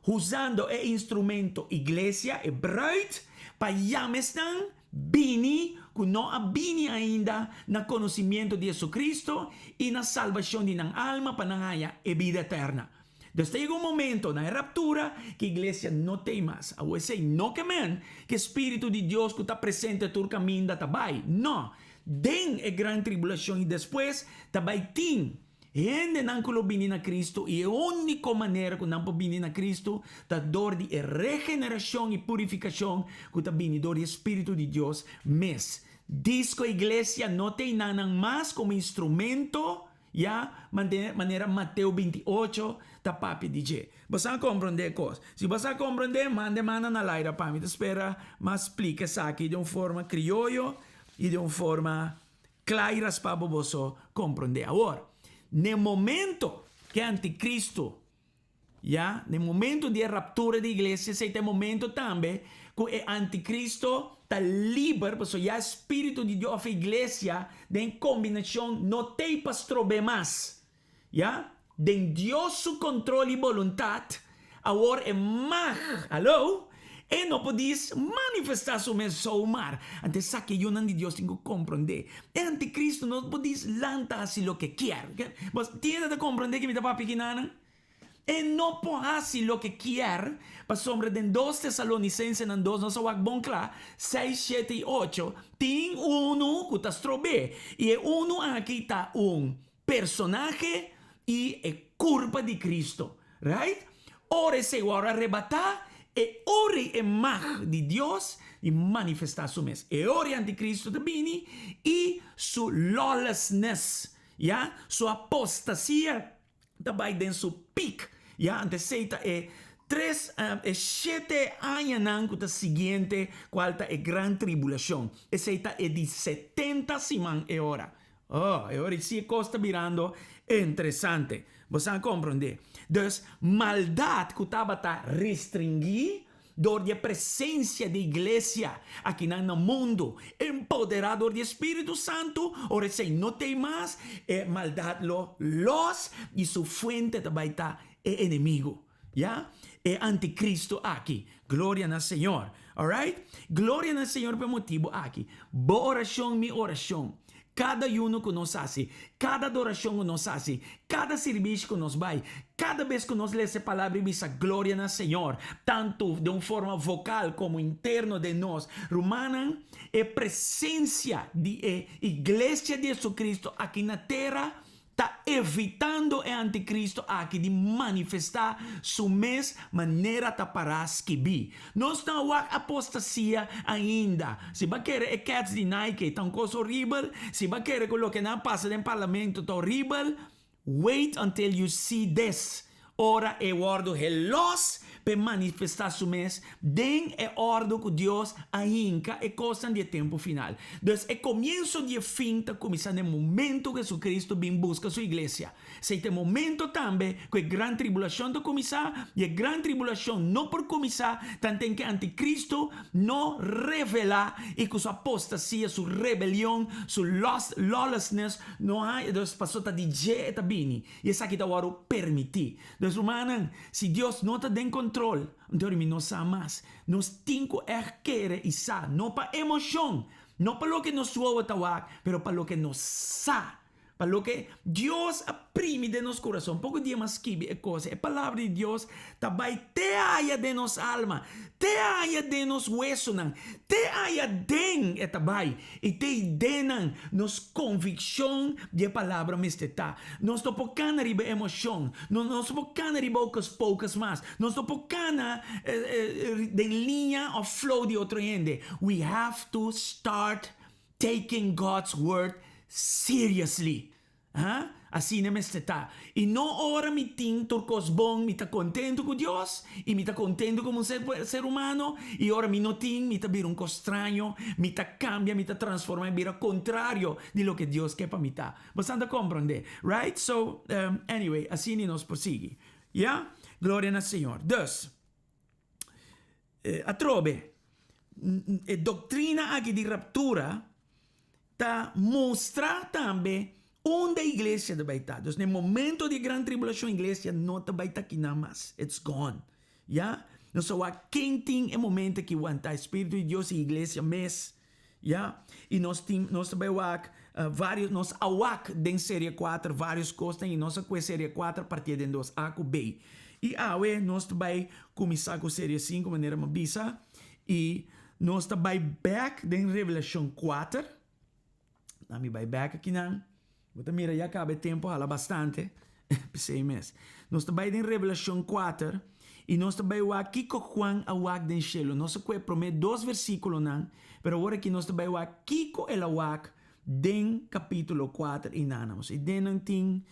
usando e instrumento iglesia, e bruid, pa yama esnan bini ku no a bini ainda na konosimiento di Jesucristo i na salbashon di nan alma pa nan haña e bida eterna. Dus ta yega un momento na e raptura ku iglesia no t'ei mas. Awor esei no ke men ku e Spiritu di Dios ku ta presente tur kaminda ta bai. No. Den e gran tribulashon i despues ta bai tin hendenan ku lo bini na Kristu i e úniko manera ku nan por bini na Kristu ta dor di e regenerashon i purifikashon ku ta bini dor di e Spiritu di Dios mes. Disko iglesia no t'ei nannan mas komo instrumento. Ya, manera Mateo 28 ta papia di dje. Bo sa komprondé kos? Si bo sa komprondé, manda e mana na laira pa mi. Ta spera mas splika esaki den un forma krioyo i den un forma kla i raspá pa boso komprondé. Awor, N'e momento ku e antikristu, ya, n'e momento di e raptura di iglesia, esei ta e momento tambe ku e antikristu ta liber, pasobra ya e spiritu di Dios òf e iglesia den kombinashon no t'ei pa strob'é mas. Ya, den Dios su control y boluntad, awor e mag, hallo, e no por dis manifesta su mes zomaar. Anto esaki e yunan di Dios tin cu comprende. E anticristo no por dis lanta haci loke kier. Bo tin ta comprende ki mi ta papia kinanan? E no por haci loke kier, pasobra den Dos Tesalonicensenan dos nos a wak bon cla, seis, shete y ocho, tin unu cu ta strob'é, y e unu aki ta un personahe y e curpa di Cristo, right? Ora esey wòrdu arrebatá, e ora e mag di Dios di manifestá su mes. E ora e anticristo ta bini y su lawlessness, ya, su apostasia ta bai den su peak, ya. Anto esey ta e tres, e shete añanan cu ta siguiente cual ta e gran tribulacion. Esey ta e di 70 siman e ora. Oh, e ora si e kos ta birando interesante. Bo sa komprondé. Dus, maldat ku tabata restringí dor di e presensia di iglesia akinan na mundu, empoderá dor di e Spiritu Santu, ora esei no t'ei mas, e maldat lo lòs i su fuente ta bai ta e enemigu. Ya, e antikristu aki. Gloria na Señor. Alright? Gloria na Señor pa e motibu aki. Bo orashon, mi orashon. Kada yuno ku nos hasi, kada adorashon ku nos hasi, kada sirbishi ku nos bai, kada bes ku nos lesa e palabra i bisa gloria na Señor, tantu den un forma vokal komo interno den nos, rumannan, e presensia di e Iglesia di Jesucristo aki na tera ta evitando e anticristo aki di manifestá su mes manera ta pará skibí. Nos no a wak apostasia ainda. Si bo a kere e cats di Nike ta un kos horibel, si bo a kere ku loke nan a pasa den parlamento ta horibel, wait until you see this. Ora e wòrdu helos p'e manifestá su mes den e òrdu ku Dios a hinka e kosnan di e tempu final. Dus e komienso di e fin ta kuminsá na e momentu ku Hesukristu bin buska su iglesia. Esei ta e momento tambe ku e gran tribulashon ta kuminsá, i e gran tribulashon no por kuminsá tanten ku e antikristu no revelá i ku su apostasia, su rebelion, su lawlessness no haña, dus pasobra ta di dje e ta bini. I esaki ta wòrdu permití. Dus rumannan, si Dios no ta den kontrol, anto mi no sa mas. Nos tin ku ègt kere i sa, no pa emoshon, no pa loke nos wowo ta wak, pero pa loke nos sa, pa loke Dios a primi den nos kurason. Poko dia mas skibi e kos, e Palabra di Dios ta bai te aya den nos alma, te aya den nos wesonan, te aya den e ta bai. I te idenan nos konvikshon di e palabra mester ta. Nos no por kana riba emoshon, nos no por kana riba hocus pocus mas, nos no por kana den liña òf flow di otro hende. We have to start taking God's word seriously. Ha? Asina mester ta. I no ora mi tin tur kos bon, mi ta kontentu ku Dios i mi ta kontentu komo un ser ser humano, i ora mi no tin, mi ta bira un kos straño, mi ta kambia, mi ta transforma i bira kontrario di loke Dios ke pa mi ta. Bosan ta komprondé, right? So, anyway, asina nos por sigui. Ya? Gloria na Señor. Dus, atrobe, e doktrina aki di raptura ta mustra tambe unda e iglesia ta bai ta. Dus na e momento di e gran tribulashon iglesia no ta bai ta kinan mas. It's gone. Ya? Nos a wak ken tin e momento aki wanta, e Spiritu di Dios i iglesia mes. Ya? I nos tin, nos ta bai wak varios, nos a wak den serie kuater varios kosnan i nos a kue serie kuater partié den dos, A ku B. I awe nos ta bai kuminsá ku serie sinku manera mi a bisa i Nos ta bai bek den Revelashon kuater. Na mi bai bek akinan. Bo ta mira ya kaba e tempu hala bastante. P'esei mes. Nos ta bai den Revelashon kuater i nos ta bai wak kiko Juan a wak den shelu. Nos a kue promé dos versíkulonan, pero awor aki nos ta bai wak kiko el a wak den kapítulo kuater i nana. I den nan tin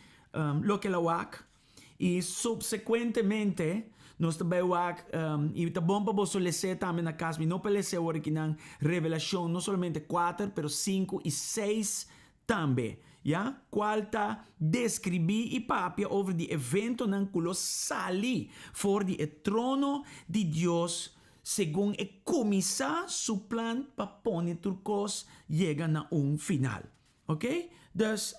loke el a wak. I subsekuentemente nos ta bai wak, i ta bon pa boso les'é tambe na kas, mi no por les'é awor aki nan Revelashon, no solamente kuater, pero sinku i seis tambe. ya, kual ta deskribí i papia over di eventonan ku lo sali for di e trono di Dios segun e kuminsá su plan pa pone tur kos yega na un final. Ok? Dus,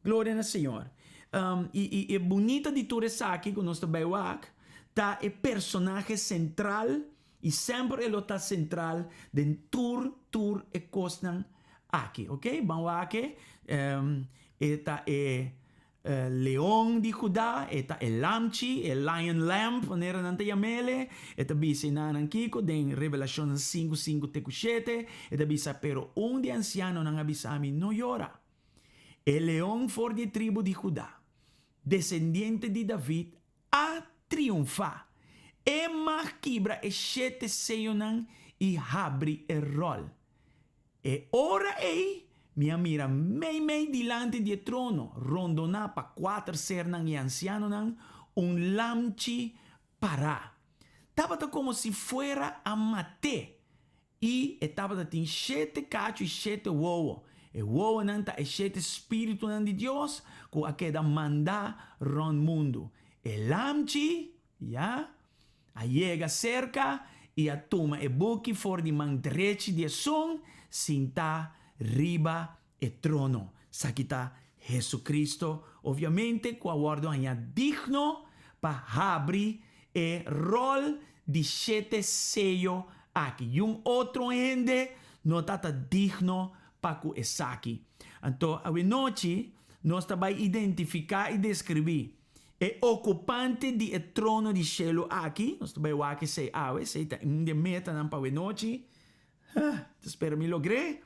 gloria na Señor. I i e bunita di tur esaki ku nos ta bai wak ta e personahe sentral i semper e lo ta sentral den tur tur e kosnan aki. Ok? Ban wak e, e ta e Leon di Judá, e ta e lamchi, e lion lamb, manera nan ta yam'ele. E ta bisa enanan kiko den Revelashonnan sinku, sinku te ku shete. E ta bisa, Pero un di e ansianonan a bisa mi, No yora. E leon for di e tribu di Judá, desendiente di David, a triunfá. E mag kibra e shete seyonan i habri e ròl. E ora ei mi a mira meimei dilanti di e trono, rondoná pa kuater sernan i ansianonan, un lamchi pará. Tabata komo si fuera a mat'é, i e tabata tin shete kachu i shete wowo. E wowonan ta e shete spiritunan di Dios ku a keda mandá rònt mundu. E lamchi, ya, A yega serka i a tuma e buki for di man drechi di esun sintá riba e trono. Esaki ta Jesucristo, obviamente, ku a wòrdu hañá digno pa habri e ròl di shete seyo aki. Yun otro hende no ta ta digno pa ku esaki. Anto awenochi nos ta bai identifiká i deskribí E okupante di e trono di shelu aki, nos ta bai wak esei awe, esei ta un di e metanan pa awenochi, ta spera mi logr'é.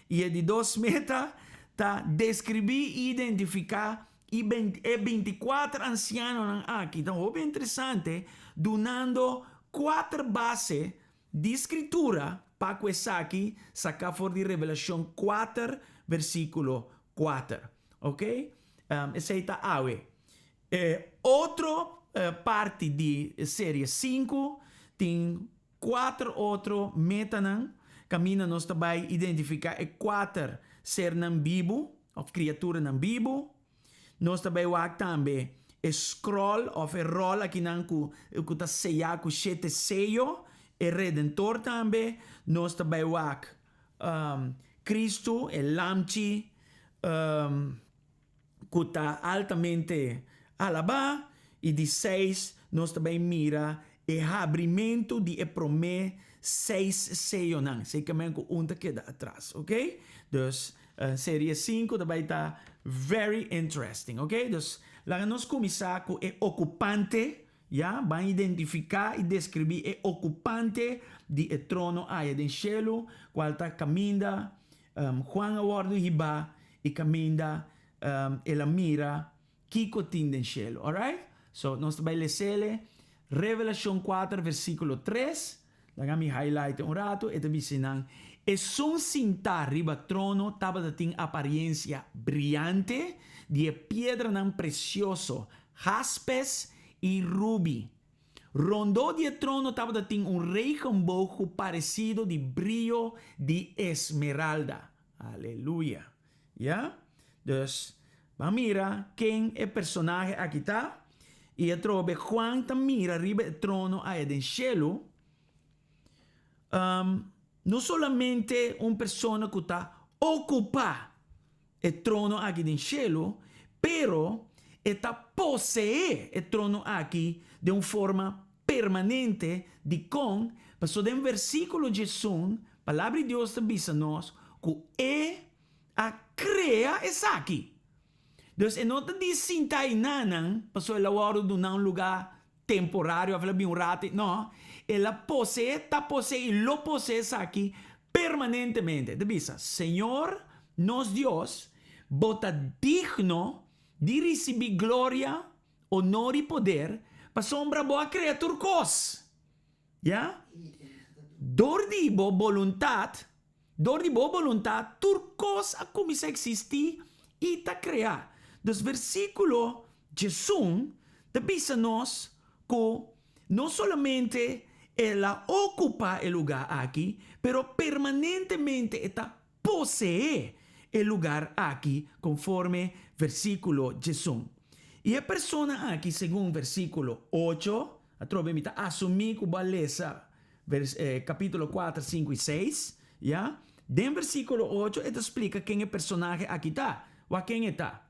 I e di dos meta ta deskribí i identifiká i e bintikuater ansianonan aki. Ta hopi interesante, dunando kuater base di Skritura pa ku esaki saká for di Revelashon kuater versíkulo kuater. Oke, esei ta awe. E otro parti di serie sinku tin kuater otro metanan kaminda nos ta bai identifiká e kuater sernan bibu òf kriaturanan bibu. Nos ta bai wak tambe e scroll òf e ròl akinan ku ku ta seyá ku shete seyo, e Redentor tambe. Nos ta bai wak Cristo, e Lamchi cu ta altamente alabá, y di seis nos ta bay mira e habrimento di e prome seis seyonan, sekermente cu un ta keda atras, ok? Dus serie cinco ta bay ta very interesting, ok? Dus laga nos cuminsa cu e ocupante. Ya, ban identifiká i deskribí e okupante di e trono aya den shelu, kual ta kaminda Juan a wòrdu hibá i kaminda el a mira kiko tin den shelu. Alright? So, nos ta bai les'ele Revelashon kuater versíkulo tres. Laga mi highlight un ratu, e ta bisa nan, Esun sintá riba trono tabata tin apariensia briante di e piedranan presioso, jaspes i rubi. Rondó di e trono tabata tin un regenboog ku paresido di brio di esmeralda. Aleluya! Ya? Dus, ban mira ken e personahe aki ta. I atrobe Juan ta mira riba e trono aya den shelu, um, no solamente un persona ku ta okupá e trono aki den shelu, pero e ta poseé e trono aki den un forma permanente. Dikon? Pasobra den versíkulo diesun, Palabra di Dios ta bisa nos ku e a krea esaki. Dus e no ta di sinta einanan pasobra el a wòrdu duna un lugá temporario òf el a bin un ratu. No, el a poseé, ta poseé i lo poseé esaki permanentemente. E ta bisa, Señor nos Dios, bo ta digno di risibí gloria, Onor i poder, pasobra bo a krea tur kos. Ya? Dor di bo boluntat, dor di bo boluntat, tur kos a kuminsá eksistí i ta kreá. Dus versíkulo diesun ta bisa nos ku no solamente el a okupá e lugá aki, pero permanentemente e ta poseé. e lugar aki konforme versíkulo 11. I e persona aki segun versíkulo 8, atrobe mi ta asumí ku bo a lesa vers, kapítulo 4, 5 i 6, ya. Den versíkulo 8 e ta splika ken e personahe aki ta. Wak ken e ta.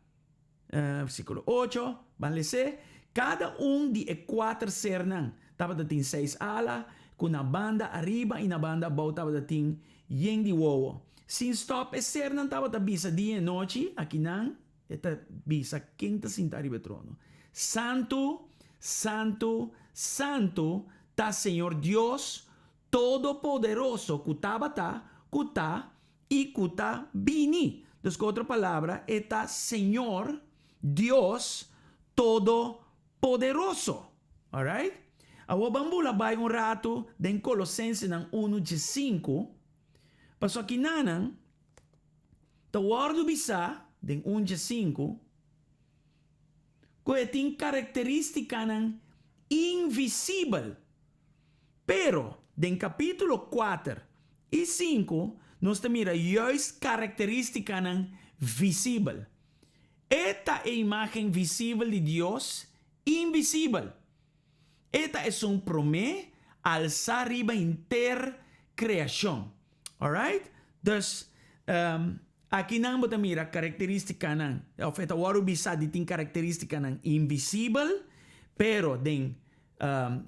Versíkulo 8, ban les'é, Kada un di e kuater sernan tabata tin seis ala, ku na banda ariba i na banda abou tabata tin yen di wowo. Sin stòp e sernan tabata bisa dia i nochi, akinan e ta bisa ken ta sinta riba e trono, Santu, santu, santu ta Señor Dios Todopoderoso ku tabata, ku ta i ku ta bini. Dus ku otro palabra, e ta Señor Dios Todopoderoso. Alright? Awor ban bula bai un ratu den Kolosensenan unu djesinku, pasobra kinanan ta wòrdu bisá den un djesinku ku e tin karakterístikanan invisibel. Pero, den kapítulo kuater i sinku nos ta mira juist karakterístikanan visibel. E ta e imágen visibel di Dios invisibel. E ta esun promé alsá riba henter kreashon. Alright? Dus, akinan bo ta mira karakterístikanan, òf e ta wòrdu bisá di tin karakterístikanan invisibel, pero den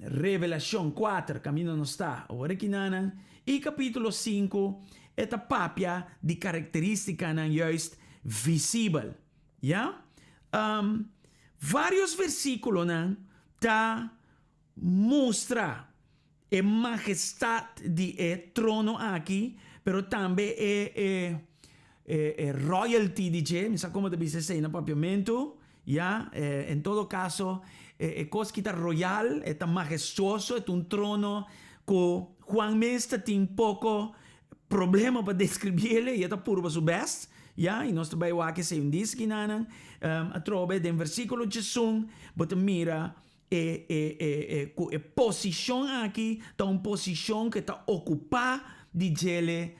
Revelashon kuater, kaminda nos ta awor akinanan, i kapítulo sinku, e ta papia di karakterístikanan juist visibel. Ya? Vários versíkulonan ta mustra e magestat di e trono aki, pero tambe e e e royalty di dje, mi sa komo ta bisa esei na papiamentu, ya, en todo kaso e kos ki ta royal, e ta mahestuoso, e ta un trono ku Juan mes ta tin poko problema pa deskribiel i e ta purba su bèst, ya, i nos ta bai wak esei un diskinanan. Atrobe den versíkulo 11 bo ta mira E e e e ku e posishon aki ta un posishon ku e ta okupá di djele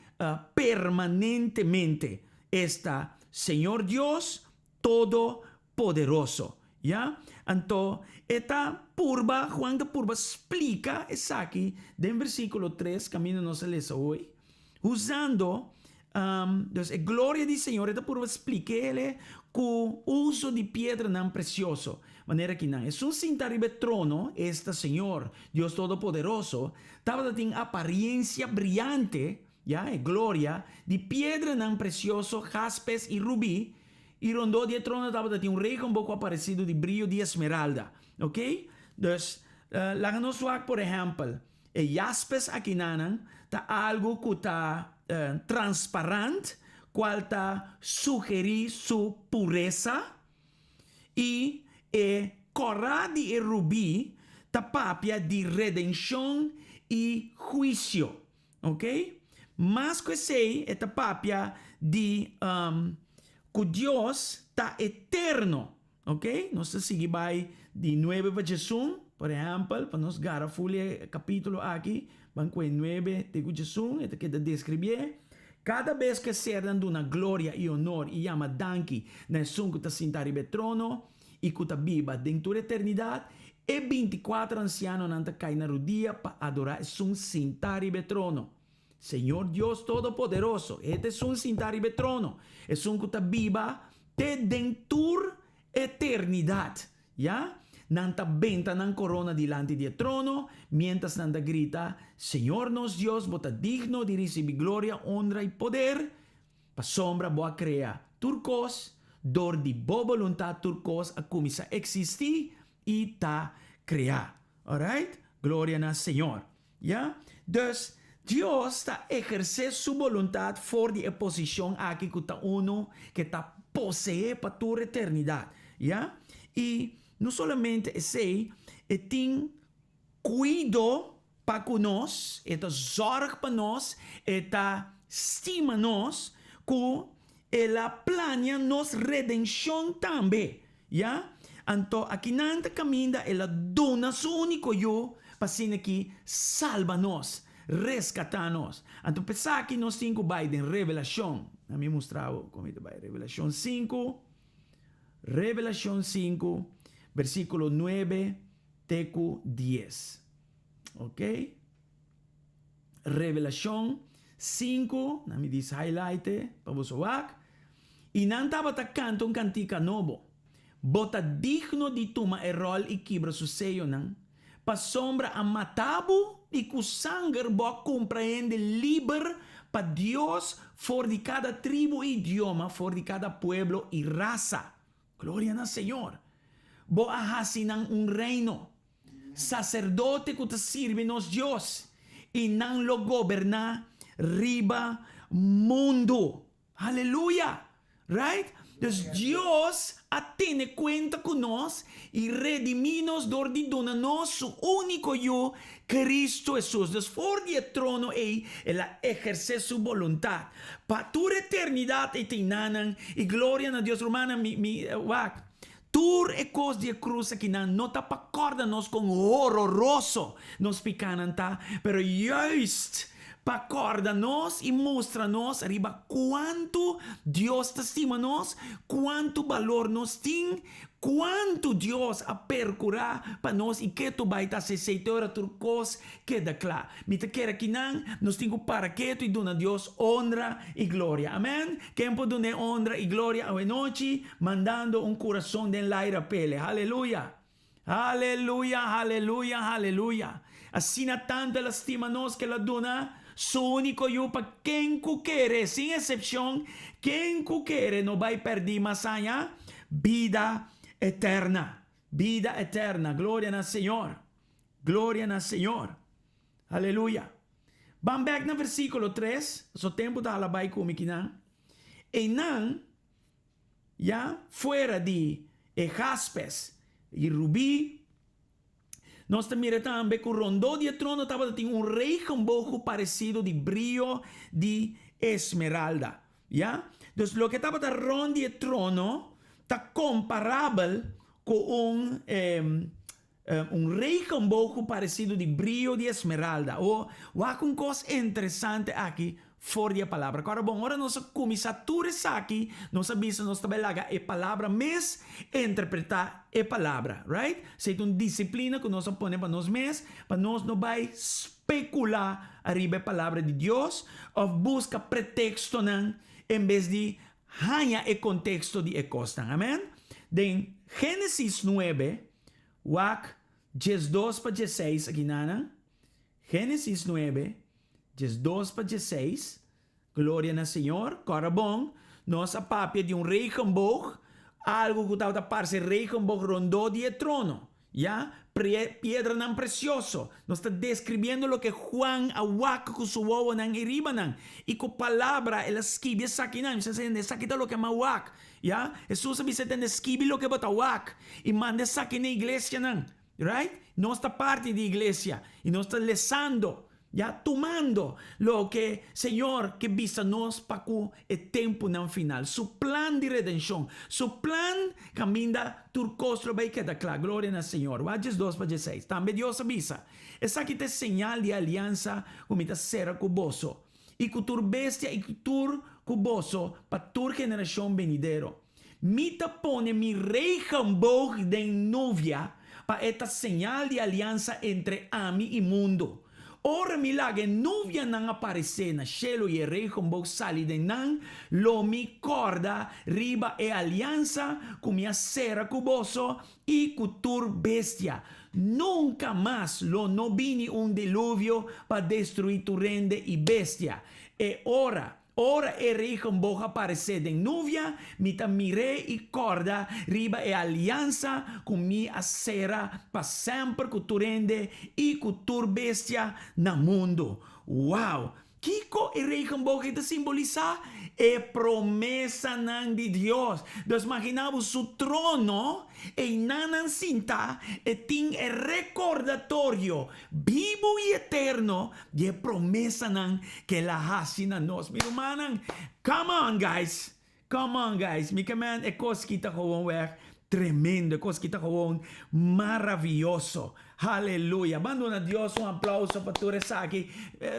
permanentemente, esta, Señor Dios Todopoderoso. Ya? Anto e ta purba, Juan ta purba splika esaki den versíkulo tres kaminda nos a lesa hoy, usando Dus e gloria di Señor e ta purba splik'é ku uso di piedranan presioso, manera ki nan esun sinta riba e trono, esta Señor, Dios Todopoderoso, tabata tin apariensia briante, ya, e gloria, di piedranan presioso, jaspes i rubí, i rondó di e trono tabata tin un regenboog ku a paresido di brio di esmeralda. Oké? Dus, laga nos wak, por ehèmpel, E jaspes akinanan ta algu ku ta transparant, kual ta sugerí su puresa, i e kòrá di e rubí ta papia di redenshon i huisio. Ok? Mas ku esei e ta papia di ku Dios ta eterno. Ok, nos ta sigui bai di nuebe pa djesun, por ehèmpel, pa nos gara ful e kapítulo aki, ban kue nuebe te ku djesun, e ta keda deskribié, Kada bes ku e sernan duna gloria i onor i yama danki na esun ku ta sintá riba e trono i ku ta biba den tur eternidat, e bintikuater ansianonan ta kai na rudia pa adorá esun sintá riba e trono. Señor Dios Todopoderoso, e ta esun sintá riba e trono, esun ku ta biba te den tur eternidat. Ya, nan ta benta nan korona dilanti di e trono, miéntras nan ta grita, Señor nos Dios, bo ta digno di risibí gloria, onra i poder, pasobra bo a krea tur kos, dor di bo boluntat tur kos a kuminsá eksistí i ta kreá. Alright? Gloria na Señor. Ya? Dus, Dios ta ehersé su boluntat for di e posishon aki ku ta unu ke ta poseé pa tur eternidat. Ya? I no solamente esei, e tin kuido pa ku nos, e ta zòrg pa nos, e ta stima nos, ku el a plania nos redenshon tambe. Ya? Anto akinan ta kaminda el a duna su úniko Yu pa asina ki salba nos, reskatá nos. Anto p'esaki nos tin ku bai den Revelashon. Laga mi mustra bo kon mi ta bai. Revelashon sinku, Revelashon sinku, versíkulo nuebe te ku dies. Ok? Revelashon sinku, nan mi dis highlight e pa boso wak. I nan tabata kanta un kantika nobo, Bo ta digno di tuma e ròl i kibra su seyonan, pasobra a mata bo i ku sanger bo a kumpra hende liber pa Dios for di kada tribu i idioma, for di kada pueblo i rasa. Gloria na Señor! Bo a hasi nan un reino, saserdote ku ta sirbi nos Dios, i nan lo goberná riba mundu. Aleluya! Right? Dus Dios a tene kuenta ku nos i redimí nos dor di duna nos su úniko Yu, Kristu Hesus. Dus for di e trono ei el a ehersé su boluntat. Pa tur eternidat ei tin nanan i gloria na Dios. Rumannan, mi, mi, wak, tur e kos di e krus akinan no ta pa kòrda nos kon hororoso nos pikánan ta, pero juist pa kòrda nos i mustra nos riba kuantu Dios ta stima nos, kuantu balor nos tin, kuantu Dios a perkurá pa nos i ketu bai ta hasi esei te ora tur kos keda kla. Mi ta kere kinan nos tin ku para ketu i duna Dios onra i gloria. Amèn! Ken por dun'é onra i gloria awenochi? Mandando un kurason den laira p'el. Haleluya! Haleluya, haleluya, haleluya! Asina tantu el a stima nos ku el a duna su úniko Yu pa ken ku kere, sin esepshon, ken ku kere no bai pèrdí mas haña bida eterna. Bida eterna. Gloria na Señor. Gloria na Señor. Haleluya. Ban bèk na versíkulo tres, pasobra tempu ta hala bai ku mi kinan. Einan. Ya fuera di e jaspes i rubí, nos ta mira tambe ku rondó di e trono tabata tin un regenboog paresido di brio di esmeralda. Ya? Dus loke tabata rònt di e trono ta komparabel ku un un regenboog paresido di brio di esmeralda. O, wak un kos interesante aki for di e palabra. Kòrda bon, ora nos a kuminsá tur esaki, nos a bisa nos ta bai laga e palabra mes interpretá e palabra, right? Esei ta un disiplina ku nos a pone pa nos mes, pa nos no bai spekulá ariba e palabra di Dios òf buska pretekstonan en bes di haña e konteksto di e kosnan. Amèn? Den Génesis nuebe, Wak 12 pa 16 aki nana. Génesis 9, 12 pa 16. Gloria na Señor. Kòrda bon, nos a papia di un regenboog, algu ku tabata parse regenboog rondó di e trono. Ya, piedranan presioso. Nos ta deskribiendo loke Juan a wak ku su wowonan i ribanan. I ku palabra el a skibi esakinan. Mi sa siendo, esaki ta loke mi a wak. Ya, Hesus a bisa tende skibi loke bo ta wak i manda esaki na iglesianan. Right? Nos ta parti di iglesia i nos ta lesando, ya, tumando loke Señor ke bisa nos pa ku e tempunan final. Su plan di redenshon, Su plan kaminda tur kos lo bai keda kla. Gloria na Señor. Wak 12 pa 16. Tambe Dios a bisa, Esaki ta e señal di e aliansa ku mi ta sera ku boso. i ku tur bestia i ku tur ku boso pa tur generashon benidero. Mi ta pone mi regenboog den nuvia pa e ta señal di aliansa entre ami i mundu. Ora mi laga e nuvianan aparesé na shelu i e regenboog sali den nan, lo mi kòrda riba e aliansa ku mi a sera ku boso i ku tur bestia. Nunka mas lo no bini un diluvio pa destruí tur hende i bestia. E ora, ora e regenboog a paresé den nuvia, mi ta mir'é i kòrda riba e aliansa ku mi a sera pa semper ku tur hende i ku tur bestia na mundu. Wow! Kiko e regenboog ei ta simbolisá? E promesanan di Dios. Dus maginá bo su trono, einan nan sintá, e tin e rekordatorio bibu i eterno di e promesanan ku el a hasi na nos. Mi rumannan, come on guys! Come on guys, mi ke men e kos ki ta gewoon weg tremendo, e kos ki ta gewoon maravioso. Haleluya. Ban duna Dios un aplauso pa tur esaki.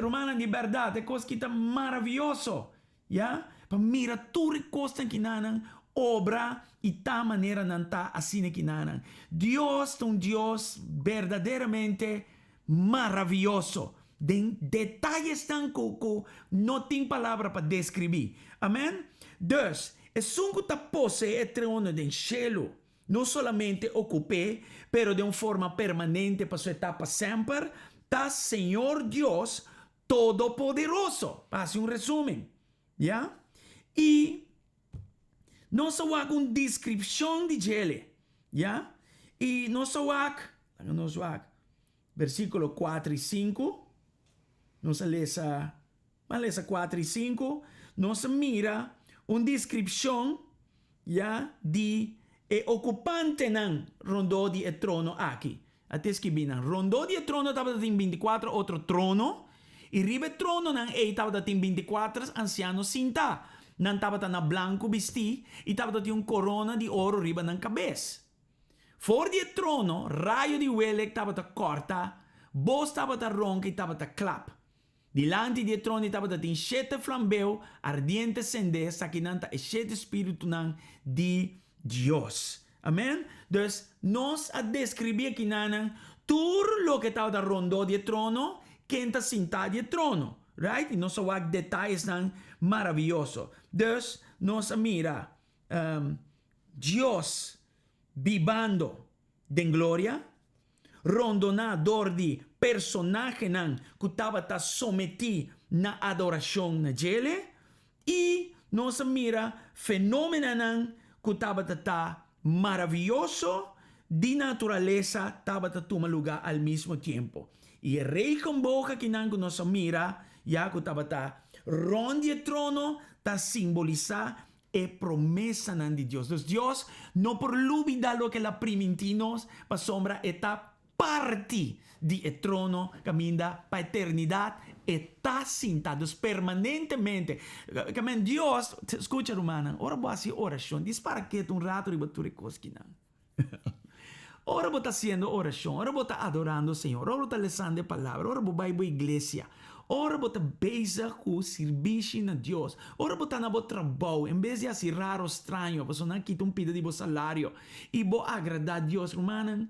Rumannan, di bèrdat e kos ki ta maravioso. Ya. pa mira tur e kosnan kinanan obra i ta manera nan ta asina kinanan. Dios ta un Dios berdaderamente maravioso den detayesnan ku ku no tin palabra pa deskribí. Amen? Dus, esun ku ta poseé e trono den shelu, no solamente okup'é, pero den un forma permanente pasobra e ta pa semper, ta Señor Dios Todopoderoso. Pa hasi un resumen, ya? I nos a wak un deskripshon di djele, ya? I nos a wak, laga nos wak, versíkulo kuater i sinku, nos a lesa, ban lesa kuater i sinku, nos a mira un deskripshon, ya, di e okupantenan rondó di e trono aki. A ta skibí nan, Rondó di e trono tabata tin bintikuater otro trono, i riba e trononan ei tabata tin bintikuater ansiano sintá. Nan tabata na blanku bistí i tabata tin un korona di oro riba nan kabes. For di e trono, rayo di welek tabata kòrta, bos tabata ronka i tabata klap. Dilanti di e trono tabata tin shete flambeu ardiente sendé, esakinan ta e shete spiritunan di Dios. Amen. Dus, nos a deskribí akinanan tur loke tabata rondó di e trono, ken ta sintá di e trono. Right? I nos a wak detayesnan maravioso. Dus, nos a mira Dios bibando den gloria, rondoná dor di personahenan ku tabata sometí na adorashon na djele, i nos a mira fenómenanan ku tabata ta maravioso di naturalesa tabata tuma lugá al mismo tiempo. I e regenboog akinan ku nos a mira ya ku tabata rònt di e trono ta simbolisá e promesanan di Dios. Dus Dios no por lubida loke el a primintí nos, pasobra e ta parti di e trono kaminda pa eternidat e ta sintá. Dus permanentemente. Kamen Dios, skucha rumannan, ora bo hasi orashon, dispara ketu un ratu riba tur e kos kinan. Ora bo ta hasiendo orashon, ora bo ta adorando Señor, ora bo ta lesando e Palabra, ora bo bai bo iglesia, ora bo ta bezig ku sirbishi na Dios, ora bo ta na bo trabou, en bes di hasi raro, straño, pasobra nan a kita un pida di bo salario i bo agradá Dios, rumannan,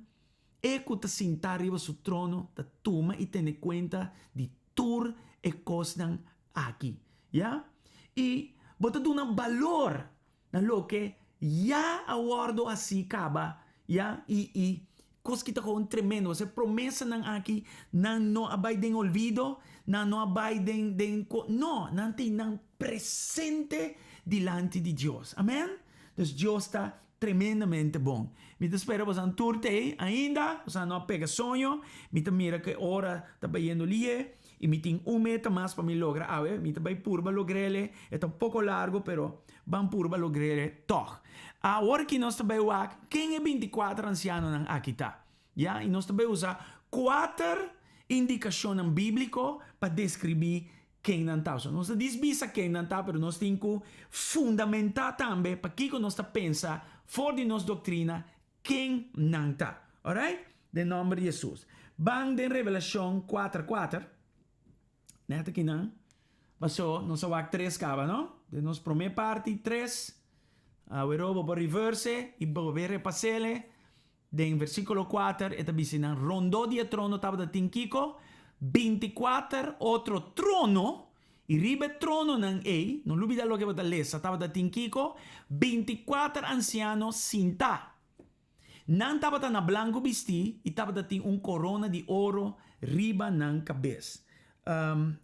e ku ta sintá riba su trono ta tuma i tene kuenta di tur e kosnan aki. Ya? I bo ta duna balor Na loke ya a wòrdu hasí kaba, ya, i i kos ki ta gewoon tremendo, pasobra e promesanan aki nan no a bai den olvido, nan no a bai den den ko, no, nan tin nan presente dilanti di Dios. Amen? Dus Dios ta tremendamente bon. Mi ta spera boso tur ta ei ainda, boso no a pega soño, mi ta mira ku e ora ta bayendo lihe. I mi tin un meta mas pa mi logra awe, mi ta bai purba logr'ele, e ta un poko largo pero ban purba logr'ele tòg. Awor ki nos ta bai wak ken e binti kuater ansianonan aki ta, ya, i nos ta bai usa kuater indikashonnan bíbliko pa deskribí ken nan ta. So nos ta dis bisa ken nan ta pero nos tin ku fundamentá tambe pakiko nos ta pensa for di nos doktrina Ken nan ta. Alright? Den nomber di Jesus. Ban den Revelashon kuater kuater. Net aki nan. Paso nos a wak tres kaba, no? Den nos prome parti tres. Awero bo por reverse i bolbe repasele. Den versikulo kuater e ta bisa nan rondó di e trono tabata tin kiko? Binti kuater otro trono. I riba e trononan ei, no lubida loke bo ta lesa, tabata tin kiko? Binti kuater ansiano sintá. Nan tabata na blanku bistí i tabata tin un korona di oro riba nan kabes.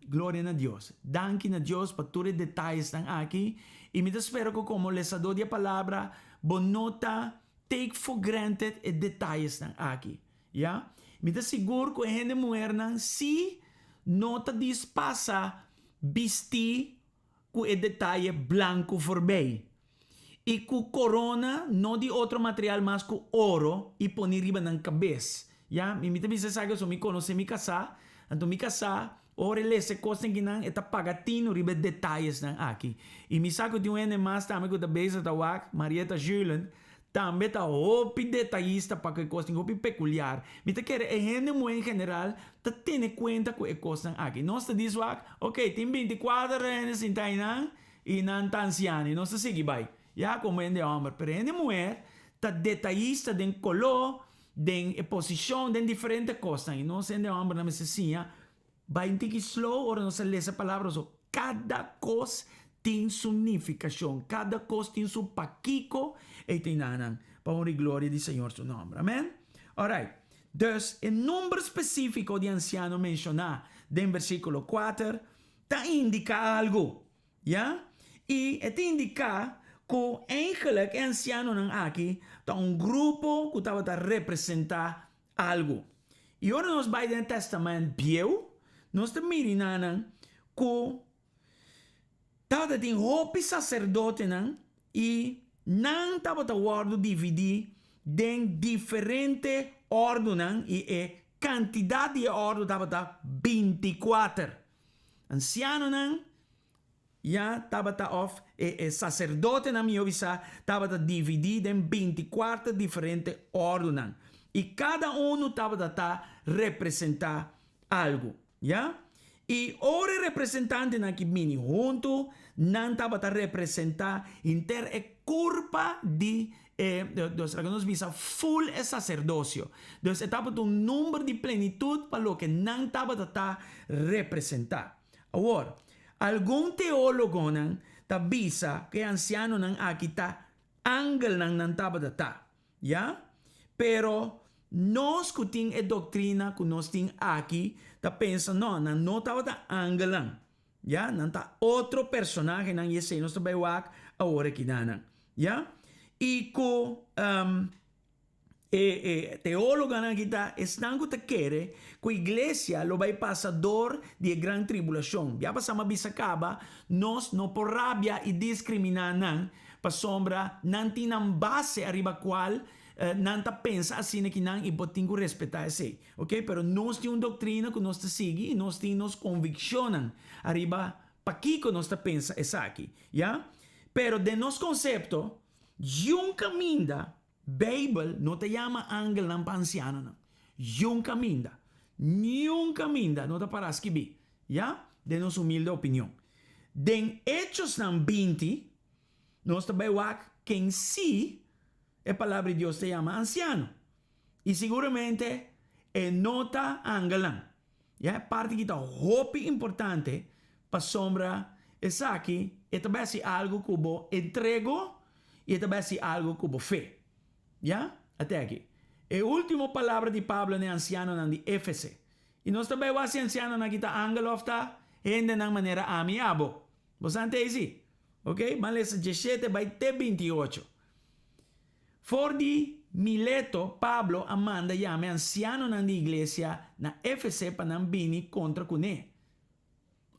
Gloria na Dios. Danki na Dios pa tur e detayesnan aki. I mi ta spera ku komo lesadó di e Palabra bo no ta take for granted e detayesnan aki. Ya. Mi ta sigur ku e hende muhernan sí no ta dis pasa bistí ku e detaye blanku forbei i ku korona no di otro material mas ku oro i poni riba nan kabes. Ya. Mi mi ta bisa esaki pasobra mi konosé mi kasá, anto mi kasá ora e lesa e kosnan kinan e ta paga tinu riba e detayesnan aki. I mi sa ku tin un hende mas tambe ku ta bezig ta wak, Marieta Julen, Tambe ta hopi detayista pa ku e kosnan, hopi pekuliar. Mi ta kere e hende muhé en general ta tene kuenta ku e kosnan aki. Nos ta dis wak, ok, tin binti kuater hende sinta einan. I nan ta ansiano i nos ta sigui bai. Ya komo hende hòmber. Pero hende muher ta detayista den koló, den e posishon, den diferente kosnan. I nos hende hòmbernan mester siña bai un tiki slow ora nos ta lesa palabra pasobra kada kos tin su nifikashon, kada kos tin su pakiko ei ta inanan pa honra i gloria di Señor su nòmber. Amen? Alright. Dus e number spesífiko di ansiano menshoná den versíkulo kuater ta indiká algu. Ya? I e ta indiká ku eigenlijk e ansianonan aki ta un grupo ku tabata representá algu. I ora nos bai den e Tèstamènt Bieu, nos ta mira nan ku tabata tin hopi saserdotenan i nan tabata wòrdu dividí den diferente òrdunan i e kantidat di e òrdu tabata bintikuater. Ansianonan ya tabata òf e e saserdotenan mihó bisá tabata dividí den bintikuater diferente òrdunan i kada unu tabata ta representá algu. Ya. I ora e representantenan aki bini huntu, nan tabata representá henter e kurpa di e, dus laga nos bisa ful e saserdosio. Dus e tabata un number di plenitut pa loke nan tabata ta representá. Awor, algun teólogonan ta bisa ku e ansianonan aki ta angelnan nan tabata ta. Ya? Pero nos ku tin e doktrina ku nos tin aki ta pensa, no, nan no tabata angelnan. Ya? Nan ta otro personahenan i esei nos ta bai wak awor aki na nan. Ya? I ku e e teólogonan aki ta esnan ku ta kere ku iglesia lo bai pasa dor di e gran tribulashon. Ya pasá mi a bisa kaba, nos no por rabia i diskriminá nan Pasobra nan tin nan base ariba cual nan ta pensa asina ki nan y bo tin cu respeta esey. Ok, pero nos tin un doctrina cu nos ta sigui y nos tin nos conviccionnan ariba pakico nos ta pensa esaki. Ya? Pero den nos concepto, yun caminda Bijbel no ta yama angelnan pa ancianonan. Yun caminda. Niun caminda no ta para skibi. Ya? Den nos humilde opinion. Den Hechosnan 20, nos ta bai wak ken sí e Palabra di Dios ta yama ansiano. I siguramente e no ta angelnan. Ya? E parti aki ta hopi importante pasobra esaki e ta bai hasi algu ku bo entrego i e ta bai hasi algu ku bo fe. Ya? Ate aki. E último palabra di Pablo na e ansianonan di Éfese. I nos ta bai wak si ansianonan aki ta angel òf ta hendenan manera ami i abo. Bo sa ante si? Ok, ban lesa diesshete bai te 28. For di Mileto, Pablo a manda yama e ansianonan di iglesia na Éfese pa nan bini kontra kuné.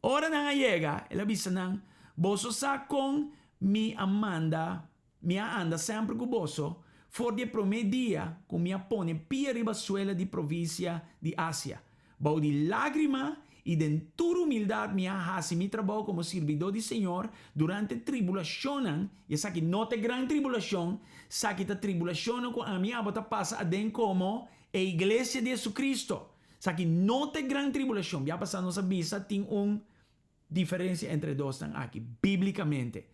Ora nan a yega, el a bisa nan, Boso sa kon mi a manda, mi a anda semper ku boso for di e promé dia ku mi a pone pia riba suela di provinsia di Asia. Bou di lágrima i den tur humildat mi a hasi mi trabou komo sirbidó di Señor durante tribulashonnan, i esaki no ta e gran tribulashon, esaki ta tribulashonnan ku ami abo ta pasa aden komo e Iglesia di Jesucristo. Esaki no ta e gran tribulashon. Bia pasá nos a bisa tin un diferensia entre e dosnan aki, bíblikamente.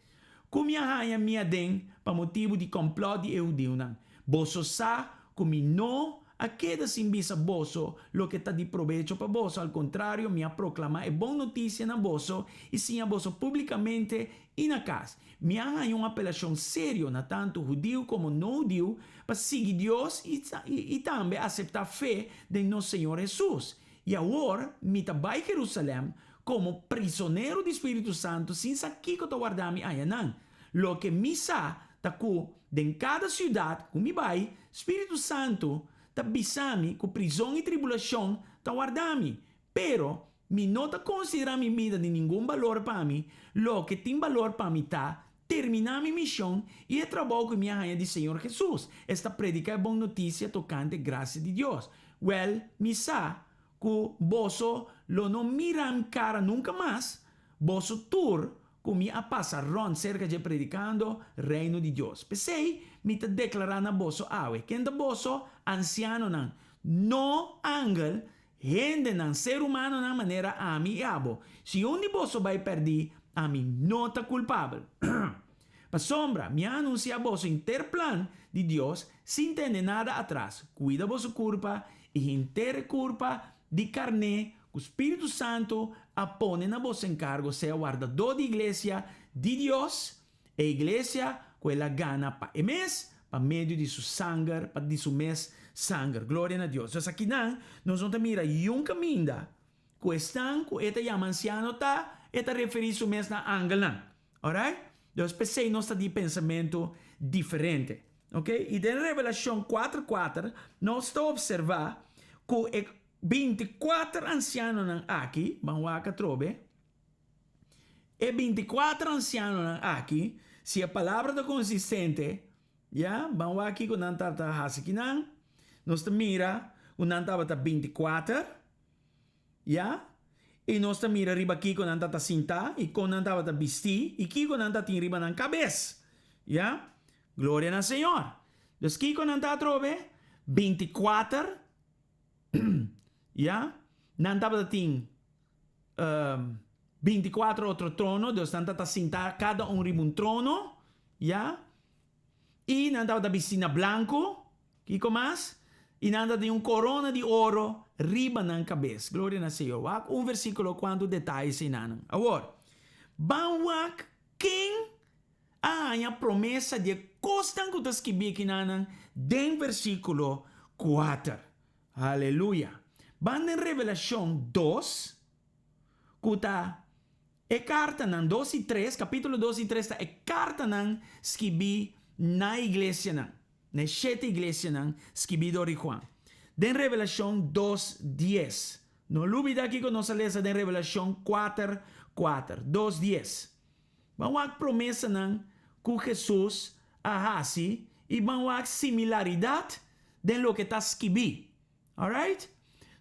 Ku mi a haña mi aden pa motibu di kòmplòt di e hudiunan. Boso sa ku mi no a keda sin bisa boso loke ta di probecho pa boso, al kontrario, mi a proklamá e bon notisia na boso i siña boso públikamente i na kas. Mi a haña un apelashon serio na tantu hudiu komo no hudiu pa sigui Dios i tambe aseptá fe den nos Señor Hesus. I awor mi ta bai Jerusalèm komo prisonero di Spiritu Santu sin sa kiko ta warda mi ayanan. Loke mi sa ta ku den kada siudat ku mi bai, Spiritu Santu ta bisa mi ku prizon i tribulashon ta warda mi. Pero, mi no ta konsiderá mi bida di ningun balor pa mi, loke tin balor pa mi ta terminá mi mishon i e trabou ku mi a haña di Señor Hesus, esta prediká e bon notisia tokante grasia di Dios. Wèl, mi sa ku boso lo no mira mi kara nunka mas, boso tur ku mi a pasa rònt serka dje predikando Reino di Dios. P'esei mi ta deklará na boso awe, ken ta boso, ansianonan, no angel, Hendenan, ser humanonan manera ami i abo. Si un di boso bai pèrdí, Ami no ta kulpabel. Pasobra mi a anunsiá boso henter plan di Dios sin tene nada atras. Kuida boso kurpa i henter e kurpa di karné ku Spiritu Santu a pone na boso enkargo sea wardadó di iglesia di Dios, e iglesia ku el a gana pa e mes pa medio di su sanger, pa di su mes sanger. Gloria na Dios. Dus akinan nos no ta mira yun kaminda ku esnan ku e ta yama ansiano ta e ta referí su mes na angelnan. Alright? Dus p'esei nos ta di pensamentu diferente. Ok? I den Revelashon kuater kuater nos ta opservá ku e 24 ansianonan aki, ban wak atrobe, e 24 ansianonan aki, si e palabra ta konsistente, ya, ban wak kiko nan tabata hasi kinan, nos ta mira ku nan tabata 24, Ya, i nos ta mira riba kiko nan ta ta sintá i kon nan tabata bistí i kiko nan ta tin riba nan kabes. Ya, gloria na Señor. Dus kiko nan ta atrobe? 24, ya, nan tabata tin 24 otro trono, dus nan ta ta sintá kada un riba un trono, ya. I nan tabata bisti na blanku, kiko mas? I nan tabatin un korona di oro riba nan kabes. Gloria na Señor. Wak un versíkulo kuantu detaye eseinan. Awor, ban wak ken a haña promesa di e kosnan ku ta skibí akinanan den versíkulo kuater. Aleluya! Ban den Revelashon dos, ku ta E kartanan dos i tres, kapítulo dos i tres ta e kartanan skibí na iglesianan, na e shete iglesianan skibí dor di Juan. Den Revelashon dos dies. No lubidá kiko nos a lesa den Revelashon kuater kuater. Dos dies. Ban wak promesanan ku Hesus a hasi i ban wak similaridat den loke ta skibí. Alright?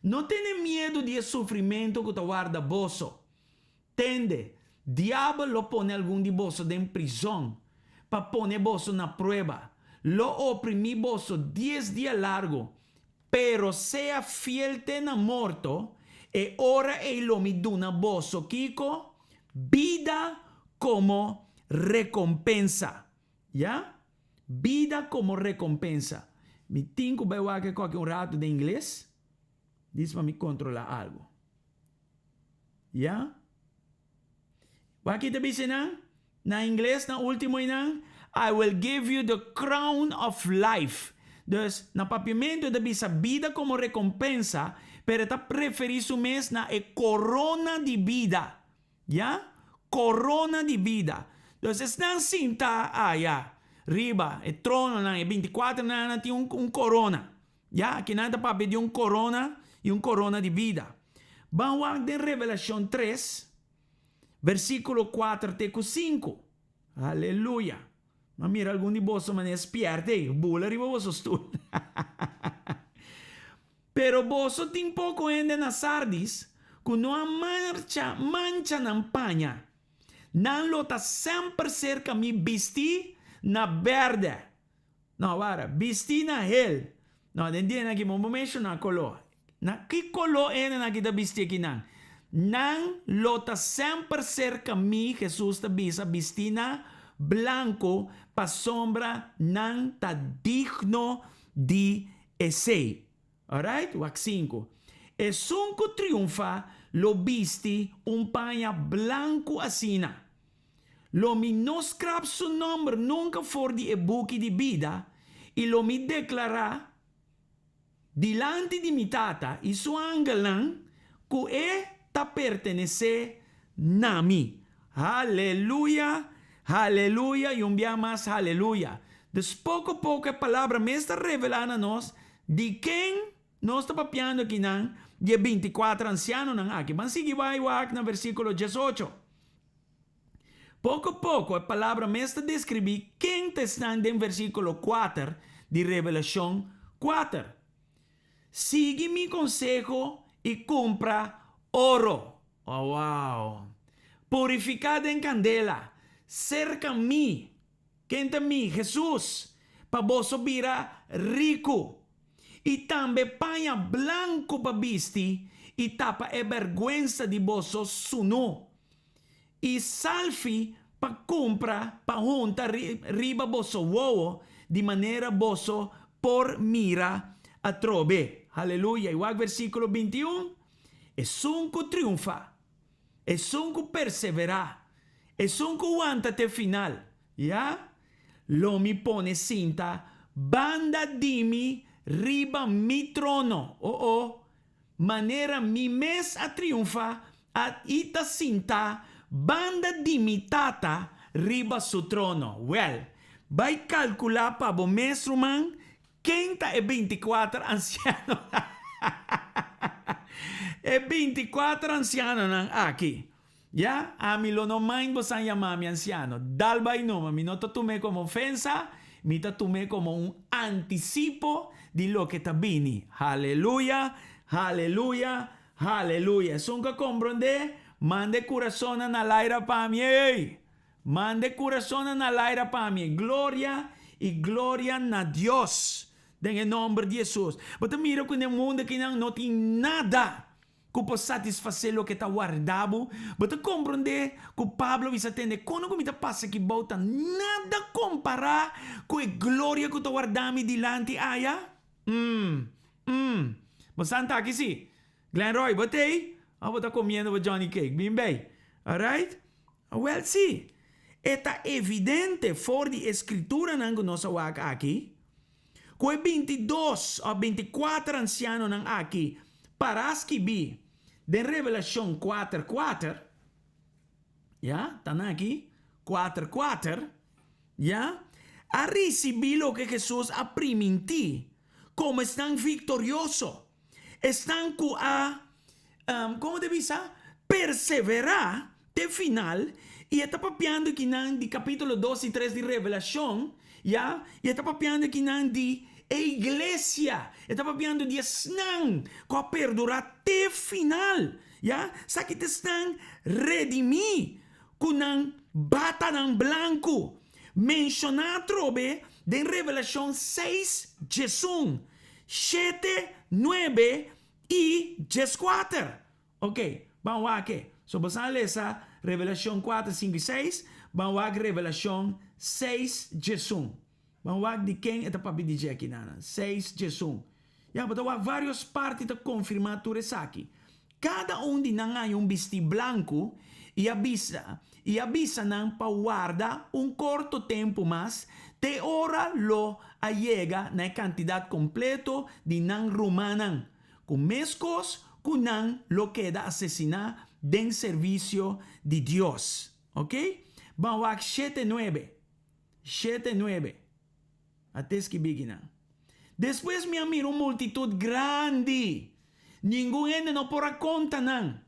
No tene miedu di e sufrimentu ku ta warda boso. Tende, diabel lo pone algun di boso den prizon pa pone boso na prueba. Lo oprimí boso dies dia largu. Pero sea fiel te na morto, e ora ei lo mi duna boso kiko? Bida komo rekompensa. Ya? Bida komo rekompensa. Mi tin ku bai wak e koki un ratu den ingles, dis pa mi kontrolá algu. Ya? Wak ki ta bisa nan? Na ingles, na ultimo einan, I will give you the crown of life. Dus, na papiamentu e ta bisa bida komo rekompensa, pero e ta referí su mes na e korona di bida. Ya? Korona di bida. Dus esnan sintá aya riba e trononan, e bintikuaternan, nan tin un un korona. Ya? Akinan ta papia di un korona i un korona di bida. Ban wak den Revelashon tres, versíkulo kuater te ku sinku. Aleluya! M'a mira algun di boso manera spièrta ei, bula riba boso stul. Pero boso tin poko hende na Sardis ku no a marcha mancha nan paña. Nan lo ta semper serka mi bistí na bèrdè. No, wara, bistí na hel. No, den dianan aki bo no por menshoná koló. Na ki koló hendenan aki ta bistí akinan? Nan lo ta semper serka mi, Hesus ta bisa, bistí na blanku, pasobra nan ta digno di Esei. Alright? Wak sinku. Esun ku triunfa lo bisti un paña blanku asina. Lo mi no skrap su nòmber nunka for di e buki di bida, i lo mi deklará dilanti di mi Tata i su angelnan ku e ta pertenesé na mi. Haleluya! Haleluya i un bia mas haleluya! Dus poko poko e palabra mes ta revelá na nos di ken nos ta papiando akinan di e 24 ansianonan aki. Ban sigui bai wak na versíkulo 18. Poko poko e palabra mes ta deskribí ken ta esnan den versíkulo kuater di Revelashon kuater. Sigui mi konseho i kumpra oro. Oh wow! Purifiká den kandela, serka mi. Ken ta mi? Hesus! Pa boso bira riku. I tambe paña blanku pa bisti i tapa e bèrgwensa di boso sunú. I salfi pa kumpra pa hunta riba boso wowo di manera boso por mira atrobe. Haleluya! I wak versíkulo 21. Esun ku triunfá, esun ku perseverá, esun ku wanta te final, ya, lo mi pone sinta banda di mi riba mi trono. Oh oh! Manera mi mes a triunfá a i ta sintá banda di mi Tata riba su trono. Wèl, bai kalkulá pa bo mes, ruman, ken ta e bintikuater ansianonan. E bintikuater ansianonan aki. Ya, ami lo no mind bosan yama mi ansiano. Dal bai numa, mi no ta tum'é komo ofensa, mi ta tum'é komo un antisipo di loke ta bini. Haleluya, haleluya, haleluya. Esun ku a komprondé, manda e kurasonnan na laira pa mi, ey! Manda e kurasonnan na laira pa mi. Gloria i gloria na Dios, den e nòmber di Hesus. Bo ta mira ku den mundu akinan no tin nada ku por satisfasé loke ta warda bo? Bo ta komprondé ku Pablo bisa tende, Kono ku mi ta pasa aki bou ta nada kompará ku e gloria ku ta warda mi dilanti aya? Mm, mm. Bo sa anta aki sí. Glenn Roy, bo t'ei? Òf bo ta komiendo bo Johnny Cake? Bin bei. Alright? Awèl sí. E ta evidente for di e skrituranan ku nos a wak aki, Ku e 22 òf 24 ansianonan aki pará skibí den Revelashon kuater kuater, ya, ta nan aki, kuater kuater, ya, a risibí loke Hesus a primintí komo esnan viktorioso, esnan ku a, komo ta bisa, perseverá te final, i e ta papiando kinan di kapítulo dos i tres di Revelashon, ya, i e ta papiando kinan di e iglesia, e ta papiando di esnan ku a perdurá te final, ya, esaki ta esnan redimí ku nan batanan blanku, menshoná atrobe den Revelashon seis, 11, shete, nuebe i 14. Ok, ban wak e. So boso a lesa Revelashon kuater, sinku i seis, ban wak Revelashon seis, 11. Ban wak di ken e ta papia di dje akinanan. Seis, 11. Ya, bo ta wak vários parti ta konfirmá tur esaki. Kada un di nan haña un bistí blanku i a bisa i a bisa nan pa warda un korto tempu mas te ora lo a yega na e kantidat kompleto di nan rumannan. Ku meskos ku nan lo keda asesiná den servisio di Dios. Ok? Ban wak shete nuebe. Shete nuebe. A te skibí kinan. Despues mi a mira un multitut grandi. Ningun hende no por a konta nan.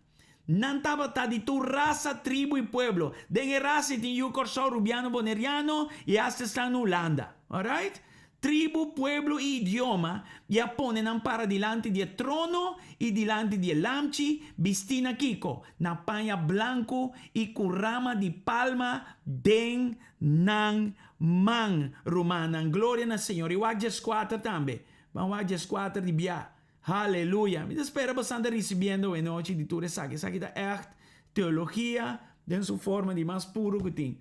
Nan tabata di tur rasa, tribu i pueblo. Den e rasa i tin yu Kòrsou, Rubiano, Boneriano i asta esnan na Hulanda. Alright? Tribu, pueblo i idioma, i a pone nan para dilanti di e trono i dilanti di e Lamchi, bistí na kiko? Na paña blanku i ku rama di palma den nan man. Rumannan, gloria na Señor. I wak 14 tambe. Ban wak 14 di bia. Haleluya! Mi ta spera bosan ta risibiendo awe nochi di tur esaki. Esaki ta ègt teologia den su forma di mas puru ku tin.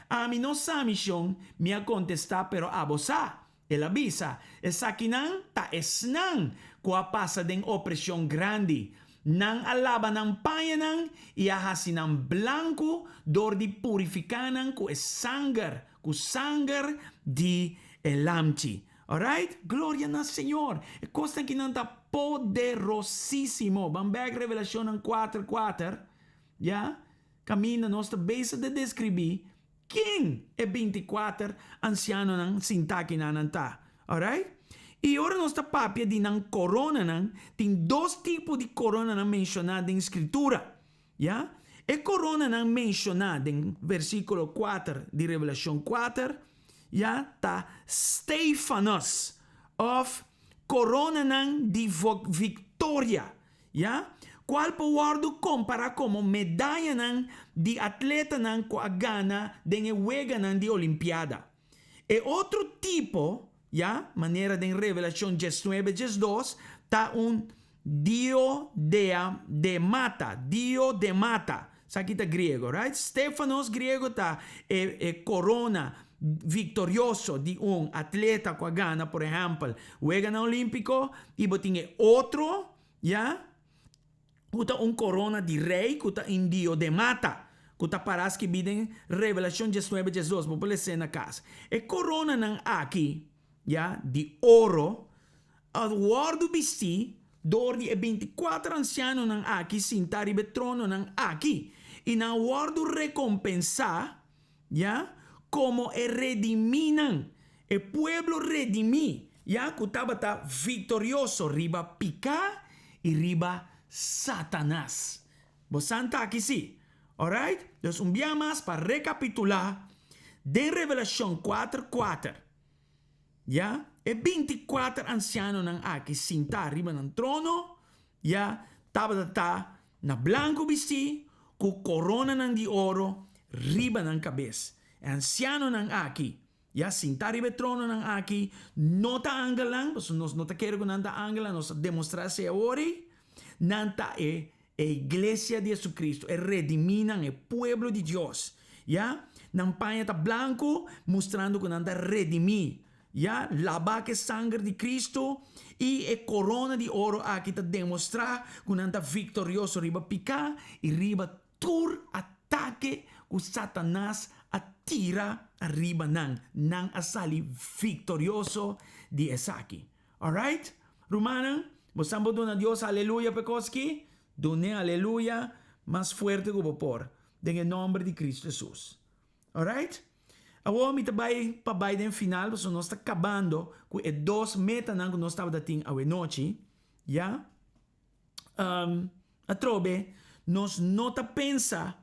Ami no sa, mi shon, mi a kontestá, pero abo sa. El a bisa, Esakinan ta esnan ku a pasa den opreshon grandi. Nan a laba nan pañanan i a hasi nan blanku dor di purifiká nan ku e sanger, ku sanger di e Lamchi. Alright? Gloria na Señor! E kosnan kinan ta poderosísimo. Ban bèk Revelashonnan kuater kuater, ya, kaminda nos ta bezig ta deskribí ken e 24 ansianonan sintá kinanan ta. Alright? I ora nos ta papia di nan koronanan, tin dos tipo di koronanan menshoná den Skritura. Ya, e koronanan menshoná den versíkulo kuater di Revelashon kuater, ya, ta Stefanos, òf koronanan di viktoria, ya, kual por wòrdu kompará komo medayanan di atletanan ku a gana den e weganan di Olimpiada. E otro tipo, ya, manera den Revelashon 19, 12, ta un dio dea de mata, dio de mata. Esaki ta griego, right? Stefanos griego ta e e korona viktorioso di un atleta ku a gana, por ehèmpel, Weganan Olímpiko, i bo tin e otro, ya, ku ta un korona di rei ku ta un diodemata, ku ta pará skibí den Revelashon diesnuebe diesdos, bo por les'é na kas. E koronanan aki, ya, di oro, a wòrdu bistí dor di e bintikuater ansianonan aki sintá riba e trononan aki, i nan a wòrdu rekompensá, ya, komo e redimínan, e pueblo redimí, ya, ku tabata viktorioso riba piká i riba Satanas. Bo san ta aki sí. Alright? Dus un bia mas pa rekapitulá, den Revelashon kuater kuater, Ya, e 24 ansianonan aki sintá riba nan trono, ya, tabata ta na blanku bistí, ku koronanan di oro riba nan kabes. E ansianonan aki, ya, sintá riba e trononan aki, no ta angelnan, pasobra nos no ta kere ku nan ta angelnan, nos a demostrá esei awor ei. Nan ta e E Iglesia di Jesucristo, e redimínan, e pueblo di Dios, ya. Nan paña ta blanku, mustrando ku nan ta redimí, ya, labá ku e sanger di Cristo, i e korona di oro aki ta demostrá ku nan ta viktorioso riba piká i riba tur atake ku Satanas a tira ariba nan. Nan a sali viktorioso di esaki. Alright, rumannan, bo sa bo duna Dios aleluya pa e kos ki? Dun'é aleluya mas fuerte ku bo por, den e nòmber di Kristu Hesus. Alright? Awor mi ta bai pa bai den final, pasobra nos ta kabando ku e dos metanan ku nos tabata tin awenochi, ya. Atrobe, nos no ta pensa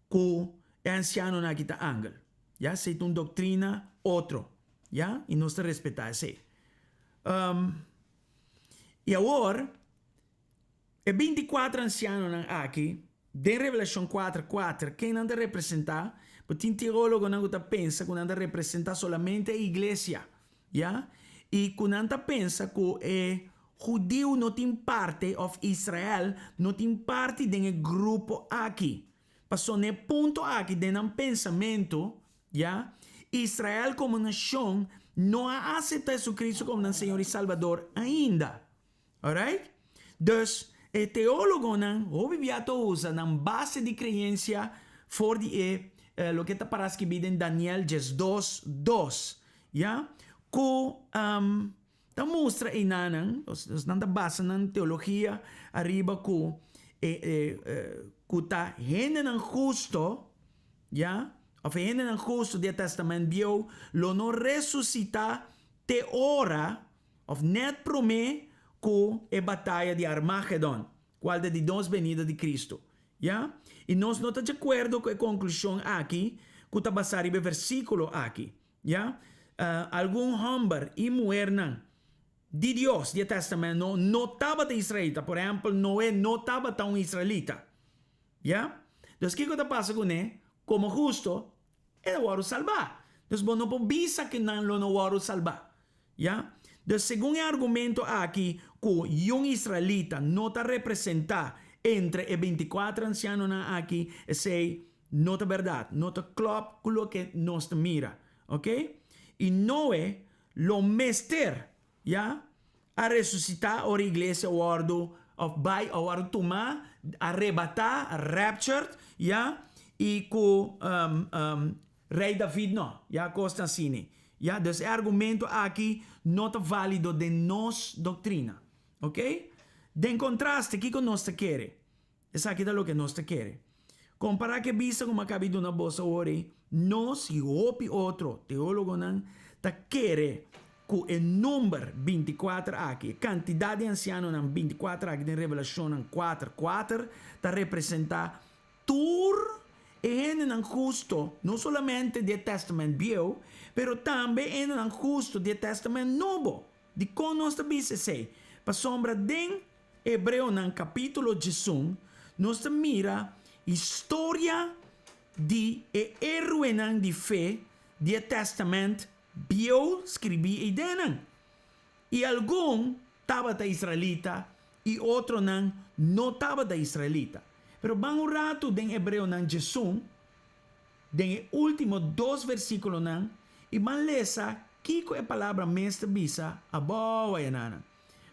ku e ansianonan aki ta angel. Ya, esei ta un doktrina otro. Ya, i nos ta respetá esei. I awor, e 24 ansianonan aki, den Revelashon kuater kuater, ken nan ta representá? Bo tin teólogonan ku ta pensa ku nan ta representá solamente e iglesia. Ya, i ku nan ta pensa ku e hudiu no tin parte òf Israel no tin parti den e grupo aki. Pasobra na e punto aki den nan pensamentu, ya, Israel komo nashon no a aseptá Jesucristo komo nan Señor i Salbador ainda. Alright? Dus, e teólogonan hopi bia ta usa nan base di kreensia for di e loke ta pará skibí den Daniel 12, dos, ya, ku ta mustra einanan, dus nan ta basa nan teologia ariba ku e ku ta hendenan husto, ya, òf e hendenan husto di e Tèstamènt Bieu lo no resusitá te ora Of net promé ku e bataya di Armagedon, kual ta di dos benida di Kristu. Ya? I nos no ta di akuerdo ku e konklushon aki ku ta basá riba e versíkulo aki. Ya? Algun hòmber i muhernan di Dios di e Tèstamènt Nobo no tabata israelita. Por ehèmpel, Noe no tabata un israelita. Ya? Dus kiko ta pasa kuné? Komo husto, e ta wòrdu salbá. Dus bo no por bisa ku nan lo no wòrdu salbá. Ya. Dus segun e argumento aki ku yun israelita no ta representá entre e 24 ansianonan aki, esei no ta bèrdat, no ta klòp ku loke nos ta mira. Oke? I Noe lo mester, ya, a resusitá ora iglesia wòrdu òf bai a wòrdu tumá, arebatá, raptured, ya, i ku Rei David no, ya kosnan asina. Ya, dus e argumento aki no ta válido den nos doktrina. Ok? Den kontraste, kiko nos ta kere? Esaki ta loke nos ta kere. Kompará ku e bista ku mi a kabi duna boso awor ei, nos i hopi otro teólogonan ta kere ku e number 24 aki, e kantidat di ansianonan 24 aki den Revelashonnan kuater kuater, ta representá Tur e hendenan husto, no solamente di e Tèstamènt Bieu, pero tambe e hendenan husto di e Tèstamènt Nobo. Dikon nos ta bisa esei? Pasobra den Hebreonan kapítulo 11 nos ta mira historia di e héroenan di fe di e Tèstamènt Bieu skribí eidennan. I algun tabata israelita i otronan no tabata israelita. Pero ban un ratu den Hebreonan 11, den e último dos versíkulonan, i ban lesa kiko e palabra mes ta bisa abou ayanan.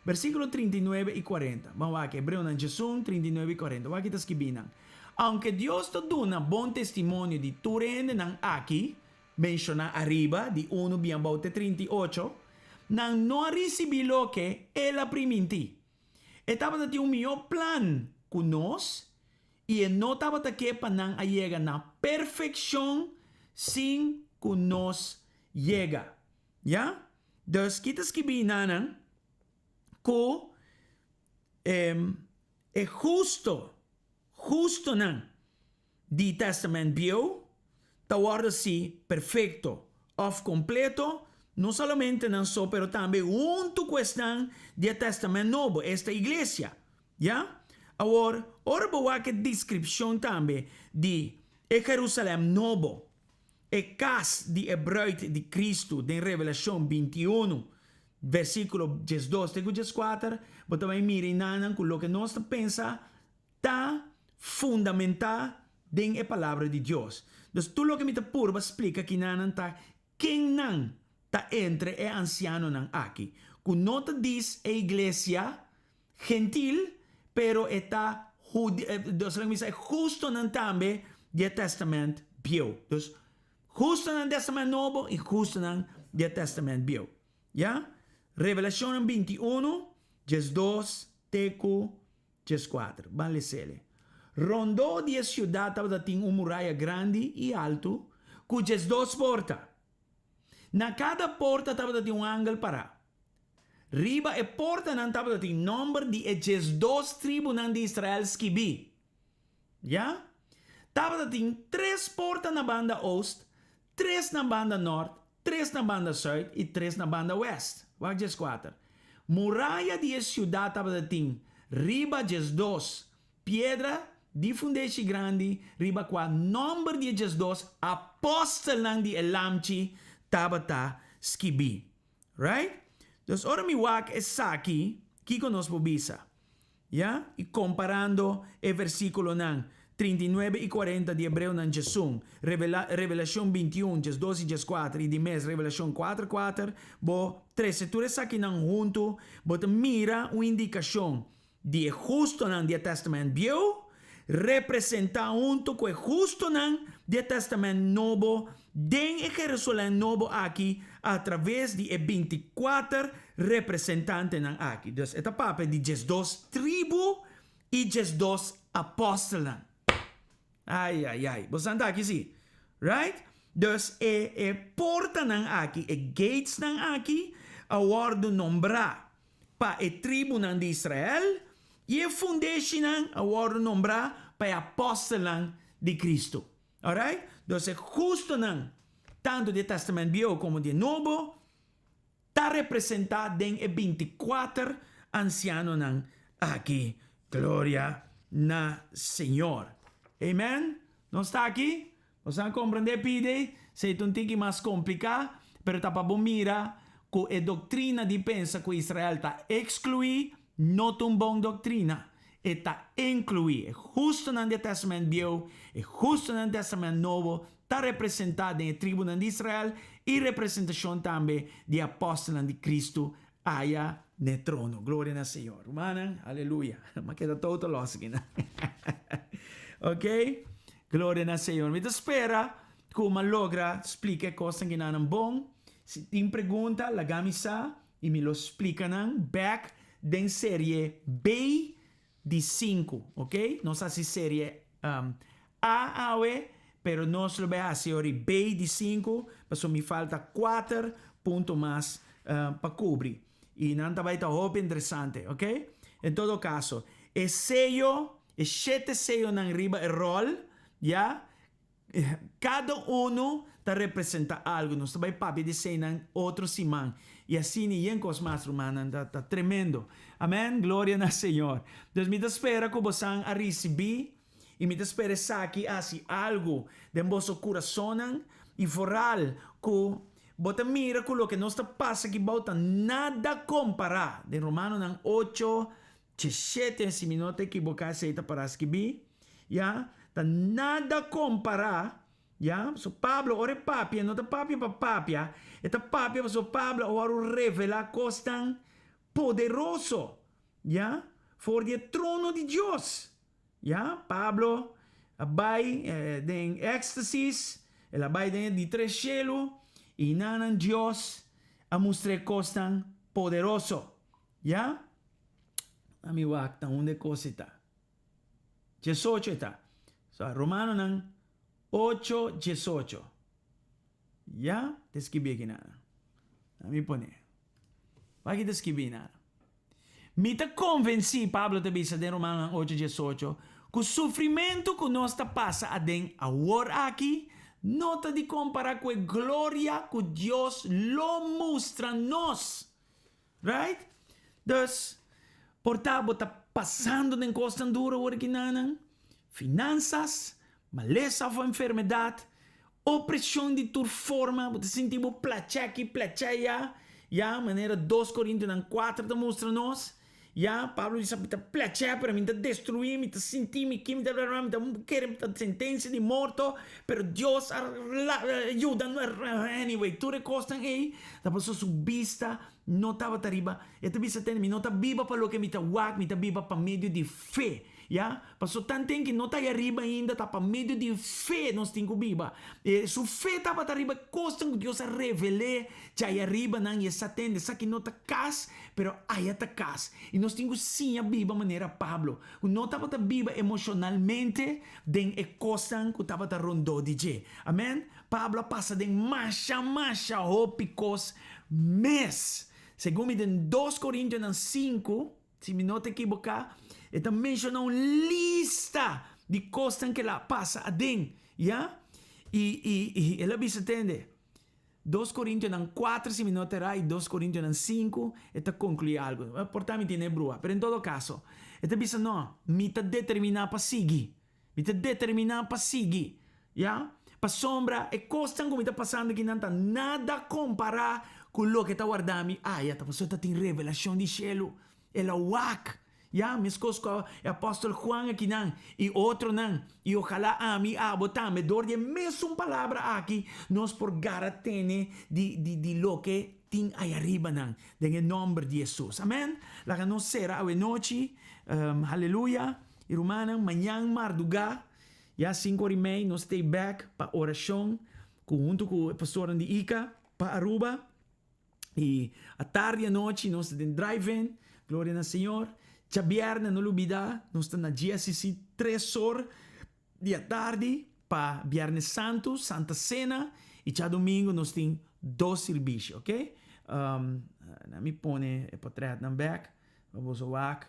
Versíkulo 39 i 40. Ban wak, Hebreonan 11, 39 i 40. Wak ki ta skibí nan. Aunke Dios ta duna bon testimonio di tur e hendenan aki, menshoná ariba, di unu bin abou te 38, nan no a risibí loke el a primintí. E tabata tin un mihó plan ku nos i e no tabata ke pa nan a yega na perfekshon sin ku nos yega. Ya? Dus ki ta skibí nanan ku e husto, hustonan di Tèstamènt Bieu ta wòrdu hasi perfekto òf kompleto, no solamente nan so pero tambe huntu ku esnan di e Tèstamènt Nobo, esta iglesia. Ya? Awor, ora bo wak e deskripshon tambe di e Jerusalèm Nobo, e kas di e brùit di Kristu den Revelashon 21, versíkulo 12 te ku 14, bo ta bai mira enanan ku loke nos ta pensa ta fundamentá den e Palabra di Dios. Dus tur loke mi ta purba splika kinanan ta kennan ta entre e ansianonan aki, ku no ta dis e iglesia gentil, pero e ta dus laga mi bisa e hustonan tambe di e Tèstamènt Bieu. Dus hustonan di Tèstamènt Nobo i hustonan di e Tèstamènt Bieu. Ya? Revelashonnan 21, 12 te ku 14. Ban les'ele. Rondó di e siudat tabata tin un muraya grandi i altu ku 12 porta. Na kada porta tabata tin un angel pará. Riba e portanan tabata tin nòmber di e 12 tribunan di Israel skibí. Ya? Tabata tin tres porta na banda oost, tres na banda nòrt, tres na banda sùit i tres na banda wèst. Wak 14. Muraya di e siudat tabata tin riba 12 piedra di fundeshi grandi riba kua nòmber di e 12 apòstelnan di e Lamchi tabata skibí. Right? Dus ora mi wak esaki, kiko nos por bisa? Ya? I komparando e versíkulonan 39 i 40 di Hebreonan 11, Revela, Revelashon 21, 12 i 14 i di mes Revelashon 4, 4, bo trese tur esakinan huntu, bo ta mira un indikashon di e hustonan di e Tèstamènt Bieu representá huntu ku e hustonan di e Tèstamènt Nobo den e Jerusalèm Nobo aki atraves di e 24 representantenan aki. Dus e ta papia di 12 tribu i 12 apòstelnan. Ai, ai, ai. Boso ta aki sí? Right? Dus e e portanan aki, e gatesnan aki, a wòrdu nombrá pa e tribunan di Israel, i e fundeshinan a wòrdu nombrá pa e apòstelnan di Kristu. Alright? Dus e hustonan, tantu di e Tèstamènt Bieu komo di e Nobo, ta representá den e 24 ansianonan aki. Gloria na Señor. Amen? Nos ta aki? Nos a komprendé pide? Esei ta un tiki mas kompliká, pero ta pa bo mira ku e doktrina di pensa ku Israel ta ekskluí no ta un bon doktrina. E ta inkluí. E hustonan di e Tèstamènt Bieu, e hustonan di e Tèstamènt Nobo ta representá den e tribunan di Israel i representashon tambe di e apòstelnan di Kristu aya n'e trono. Gloria na Señor. Rumannan, aleluya. M'a keda total los aki nan. Ok? Gloria na Señor. Mi ta spera ku m'a logra splika e kosnan kinan bon. Si tin pregunta, laga mi sa i mi lo splika nan bèk den serie B di sinku. Ok? Nos hasi serie A awe, pero nos lo bai hasi ori B di sinku, pasobra mi falta kuater punto mas pa kubri. I nan ta bai ta hopi interesante, ok? En todo kaso, e seyo, e shete seyonan riba e ròl, ya, kada unu ta representá algu. Nos ta bai papia di eseinan otro siman. I asina i yen kos mas, rumannan, ta ta tremendo. Amèn? Gloria na Señor. Dus mi ta spera ku bosan a risibí i mi ta spera esaki a hasi algu den boso kurasonnan i foral ku bo ta mira ku loke nos ta pasa aki bou ta nada kompará. Den Romanonan 8, 17, si mi no ta ekiboká esei ta pará skibí. ya, ta nada kompará, ya, so Pablo ora e papia no ta papia pa papia, e ta papia pasobra Pablo a wòrdu revelá kosnan poderoso, ya, for di e trono di Dios. Ya, Pablo a bai den éxtasis, el a bai den e di tres shelu, i nanan Dios a mustr'é kosnan poderoso. Ya? Ami wak ta unda e kos ei ta. Diesocho e ta. So, Romanonan ocho diesocho. Ya? Ta skibí aki nan. Ami pone. Wak ta skibí nan. Mi ta konvensí, Pablo ta bisa den Romanonan ocho diesocho, ku sufrimentu ku nos ta pasa aden awor aki no ta di kompará ku e gloria ku Dios lo mustra nos. Right? Dus, por ta bo ta pasando den kosnan duru awor aki nanan, finansas, malesa òf enfermedat, opreshon di tur forma, bo ta sinti bo plachá aki, plachá ayá, ya, manera Dos Korintionan kuater ta mustra nos, ya, Pablo bisa, mi ta plachá, pero mi ta destruí, mi ta sinti mi ki, mi ta bla bla, mi ta kere mi ta sentensia di morto, pero Dios a yuda, anyway, tur e kosnan ei ta pasobra su bista no tabata riba, e ta bisa tende, mi no ta biba pa loke mi ta wak, mi ta biba pa medio di fe. Ya, paso tanten ki no ta ai ariba ainda, ta pa medio di fe nos tin ku biba. E su fe tabata riba e kosnan ku Dios a revel'é djai ariba nan i e sa tende, esaki no ta kas, pero aya ta kas. I nos tin ku siña biba manera Pablo, ku no tabata biba emoshonalmente den e kosnan ku tabata rondó di dje. Amèn. Pablo a pasa den masha masha hopi kos mes. Segun mi den Dos Korintionan sinku, Si mi no ta ekiboká, e ta menshoná un lista di kosnan ku el a pasa aden, ya. I, i, i el a bisa, tende, Dos Korintionan kuater, si mi no ta erá, i Dos Korintionan sinku, e ta konkluí algu. Por ta mi tin e brua, pero en todo kaso, e ta bisa, No, mi ta determiná pa sigui. Mi ta determiná pa sigui, ya. Pasobra e kosnan ku mi ta pasando akinan ta nada kompará ku loke ta warda mi aya. Ta pasobra ta tin revelashon di shelu. El a wak, ya, meskos ku e apòstel Juan akinan i otronan. I ojalá ami i abo tambe, dor di e mesun palabra aki, nos por gara tene di di di loke tin aya riba nan, den e nòmber di Hesus. Amèn. Laga nos sera awenochi. Haleluya. I rumannan, mañan mardugá, ya sinku ora i mei, nos ta ei bèk pa orashon ku huntu ku e pastornan di Ica pa Aruba. I atardi anochi nos ta den drive-in, gloria na Señor. Djabièrnè no lubidá, nos ta na GSCC tres or di atardi pa Bièrnè Santu, Santa Sena, i djadumingu nos tin dos sirbishi, oke? Na mi pone e potrètnan bèk pa boso wak.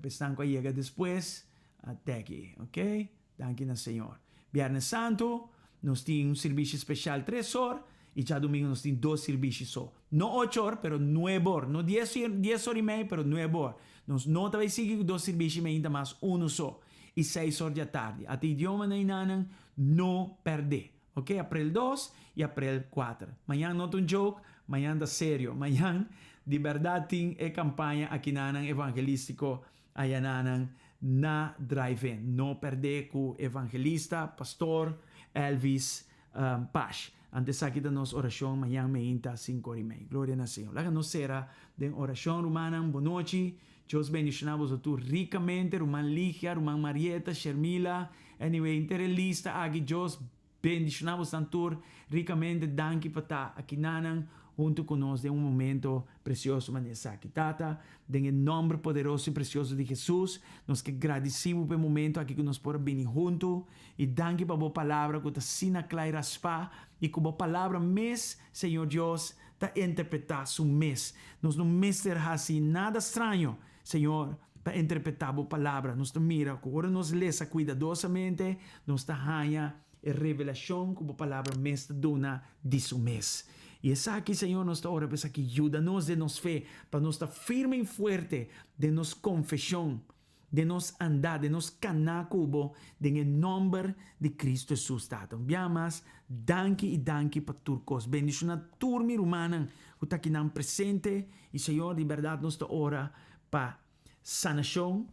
Esnan ku a yega despues a teki, ok? Danki na Señor. Bièrnè Santu nos tin un sirbishi speshal tres or i djadumingu nos tin dos sirbishi so. No ocho or, pero nuebe or. No dies dies or i mei, pero nuebe or. Nos no ta bai sigui ku dos sirbishi mainta mas unu so i seis or djatardi. Ata idiomanan einanan no pèrdè. Ok, aprel dos i aprel kuater. Mañan no ta un joke, mañan ta serio. Mañan di bèrdat tin e kampaña akinanan evangelístiko ayananan na Drive-In. No pèrdè ku evangelista, pastor Elvis Pash. Anto esaki ta nos orashon mañan meinta sinku ora i mei. Gloria na Señor. Laga nos sera den orashon, rumannan. Bonochi. Dios bendiciona boso tur ricamente, ruman Ligia, ruman Marieta, Shermila, anyway henter e lista aki Dios bendiciona bosonan tur ricamente, danki pa ta akinanan hunto cu nos den un momento precioso manera esaki. Tata, den e nomber poderoso y precioso di Jesus, nos ke gradici bo pa e momento aki cu nos por a bini hunto y danki pa bo palabra cu ta asina cla y raspa y cu bo palabra mes, Señor Dios, ta interpretá su mes. Nos no mester hasi nada straño, Señor, pa interpretá Bo Palabra. Nos ta mira ku ora nos lesa kuidadosamente, nos ta haña e revelashon ku Bo Palabra mes ta duna di su mes. I esaki, Señor, nos ta ora pa esaki yuda nos den nos fe, pa nos ta firme i fuerte den nos konfeshon. Den nos andá, den nos kaná ku bo, den e nòmber di Kristu Hesus, Tata. Un bia mas, danki i danki pa tur kos. Bendishoná tur mi rumannan ku ta akinan presente. I Señor, di bèrdat nos ta ora pa sanashon.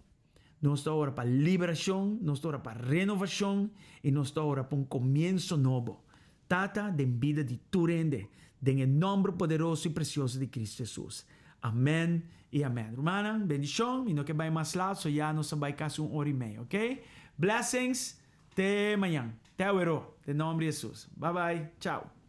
Nos ta ora pa liberashon, nos ta ora pa renovashon i nos ta ora pa un komienso nobo. Tata, den bida di tur hende, den e nòmber poderoso i presioso di Kristu Hesus. Amèn i amèn. Rumannan, bendishon. Mi no ke bai mas lat, so ya nos a bai kasi un ora i mei, ok? Blessings. Te mañan. Te aweró. Den nòmber di Hesus. Bye bye. Chao.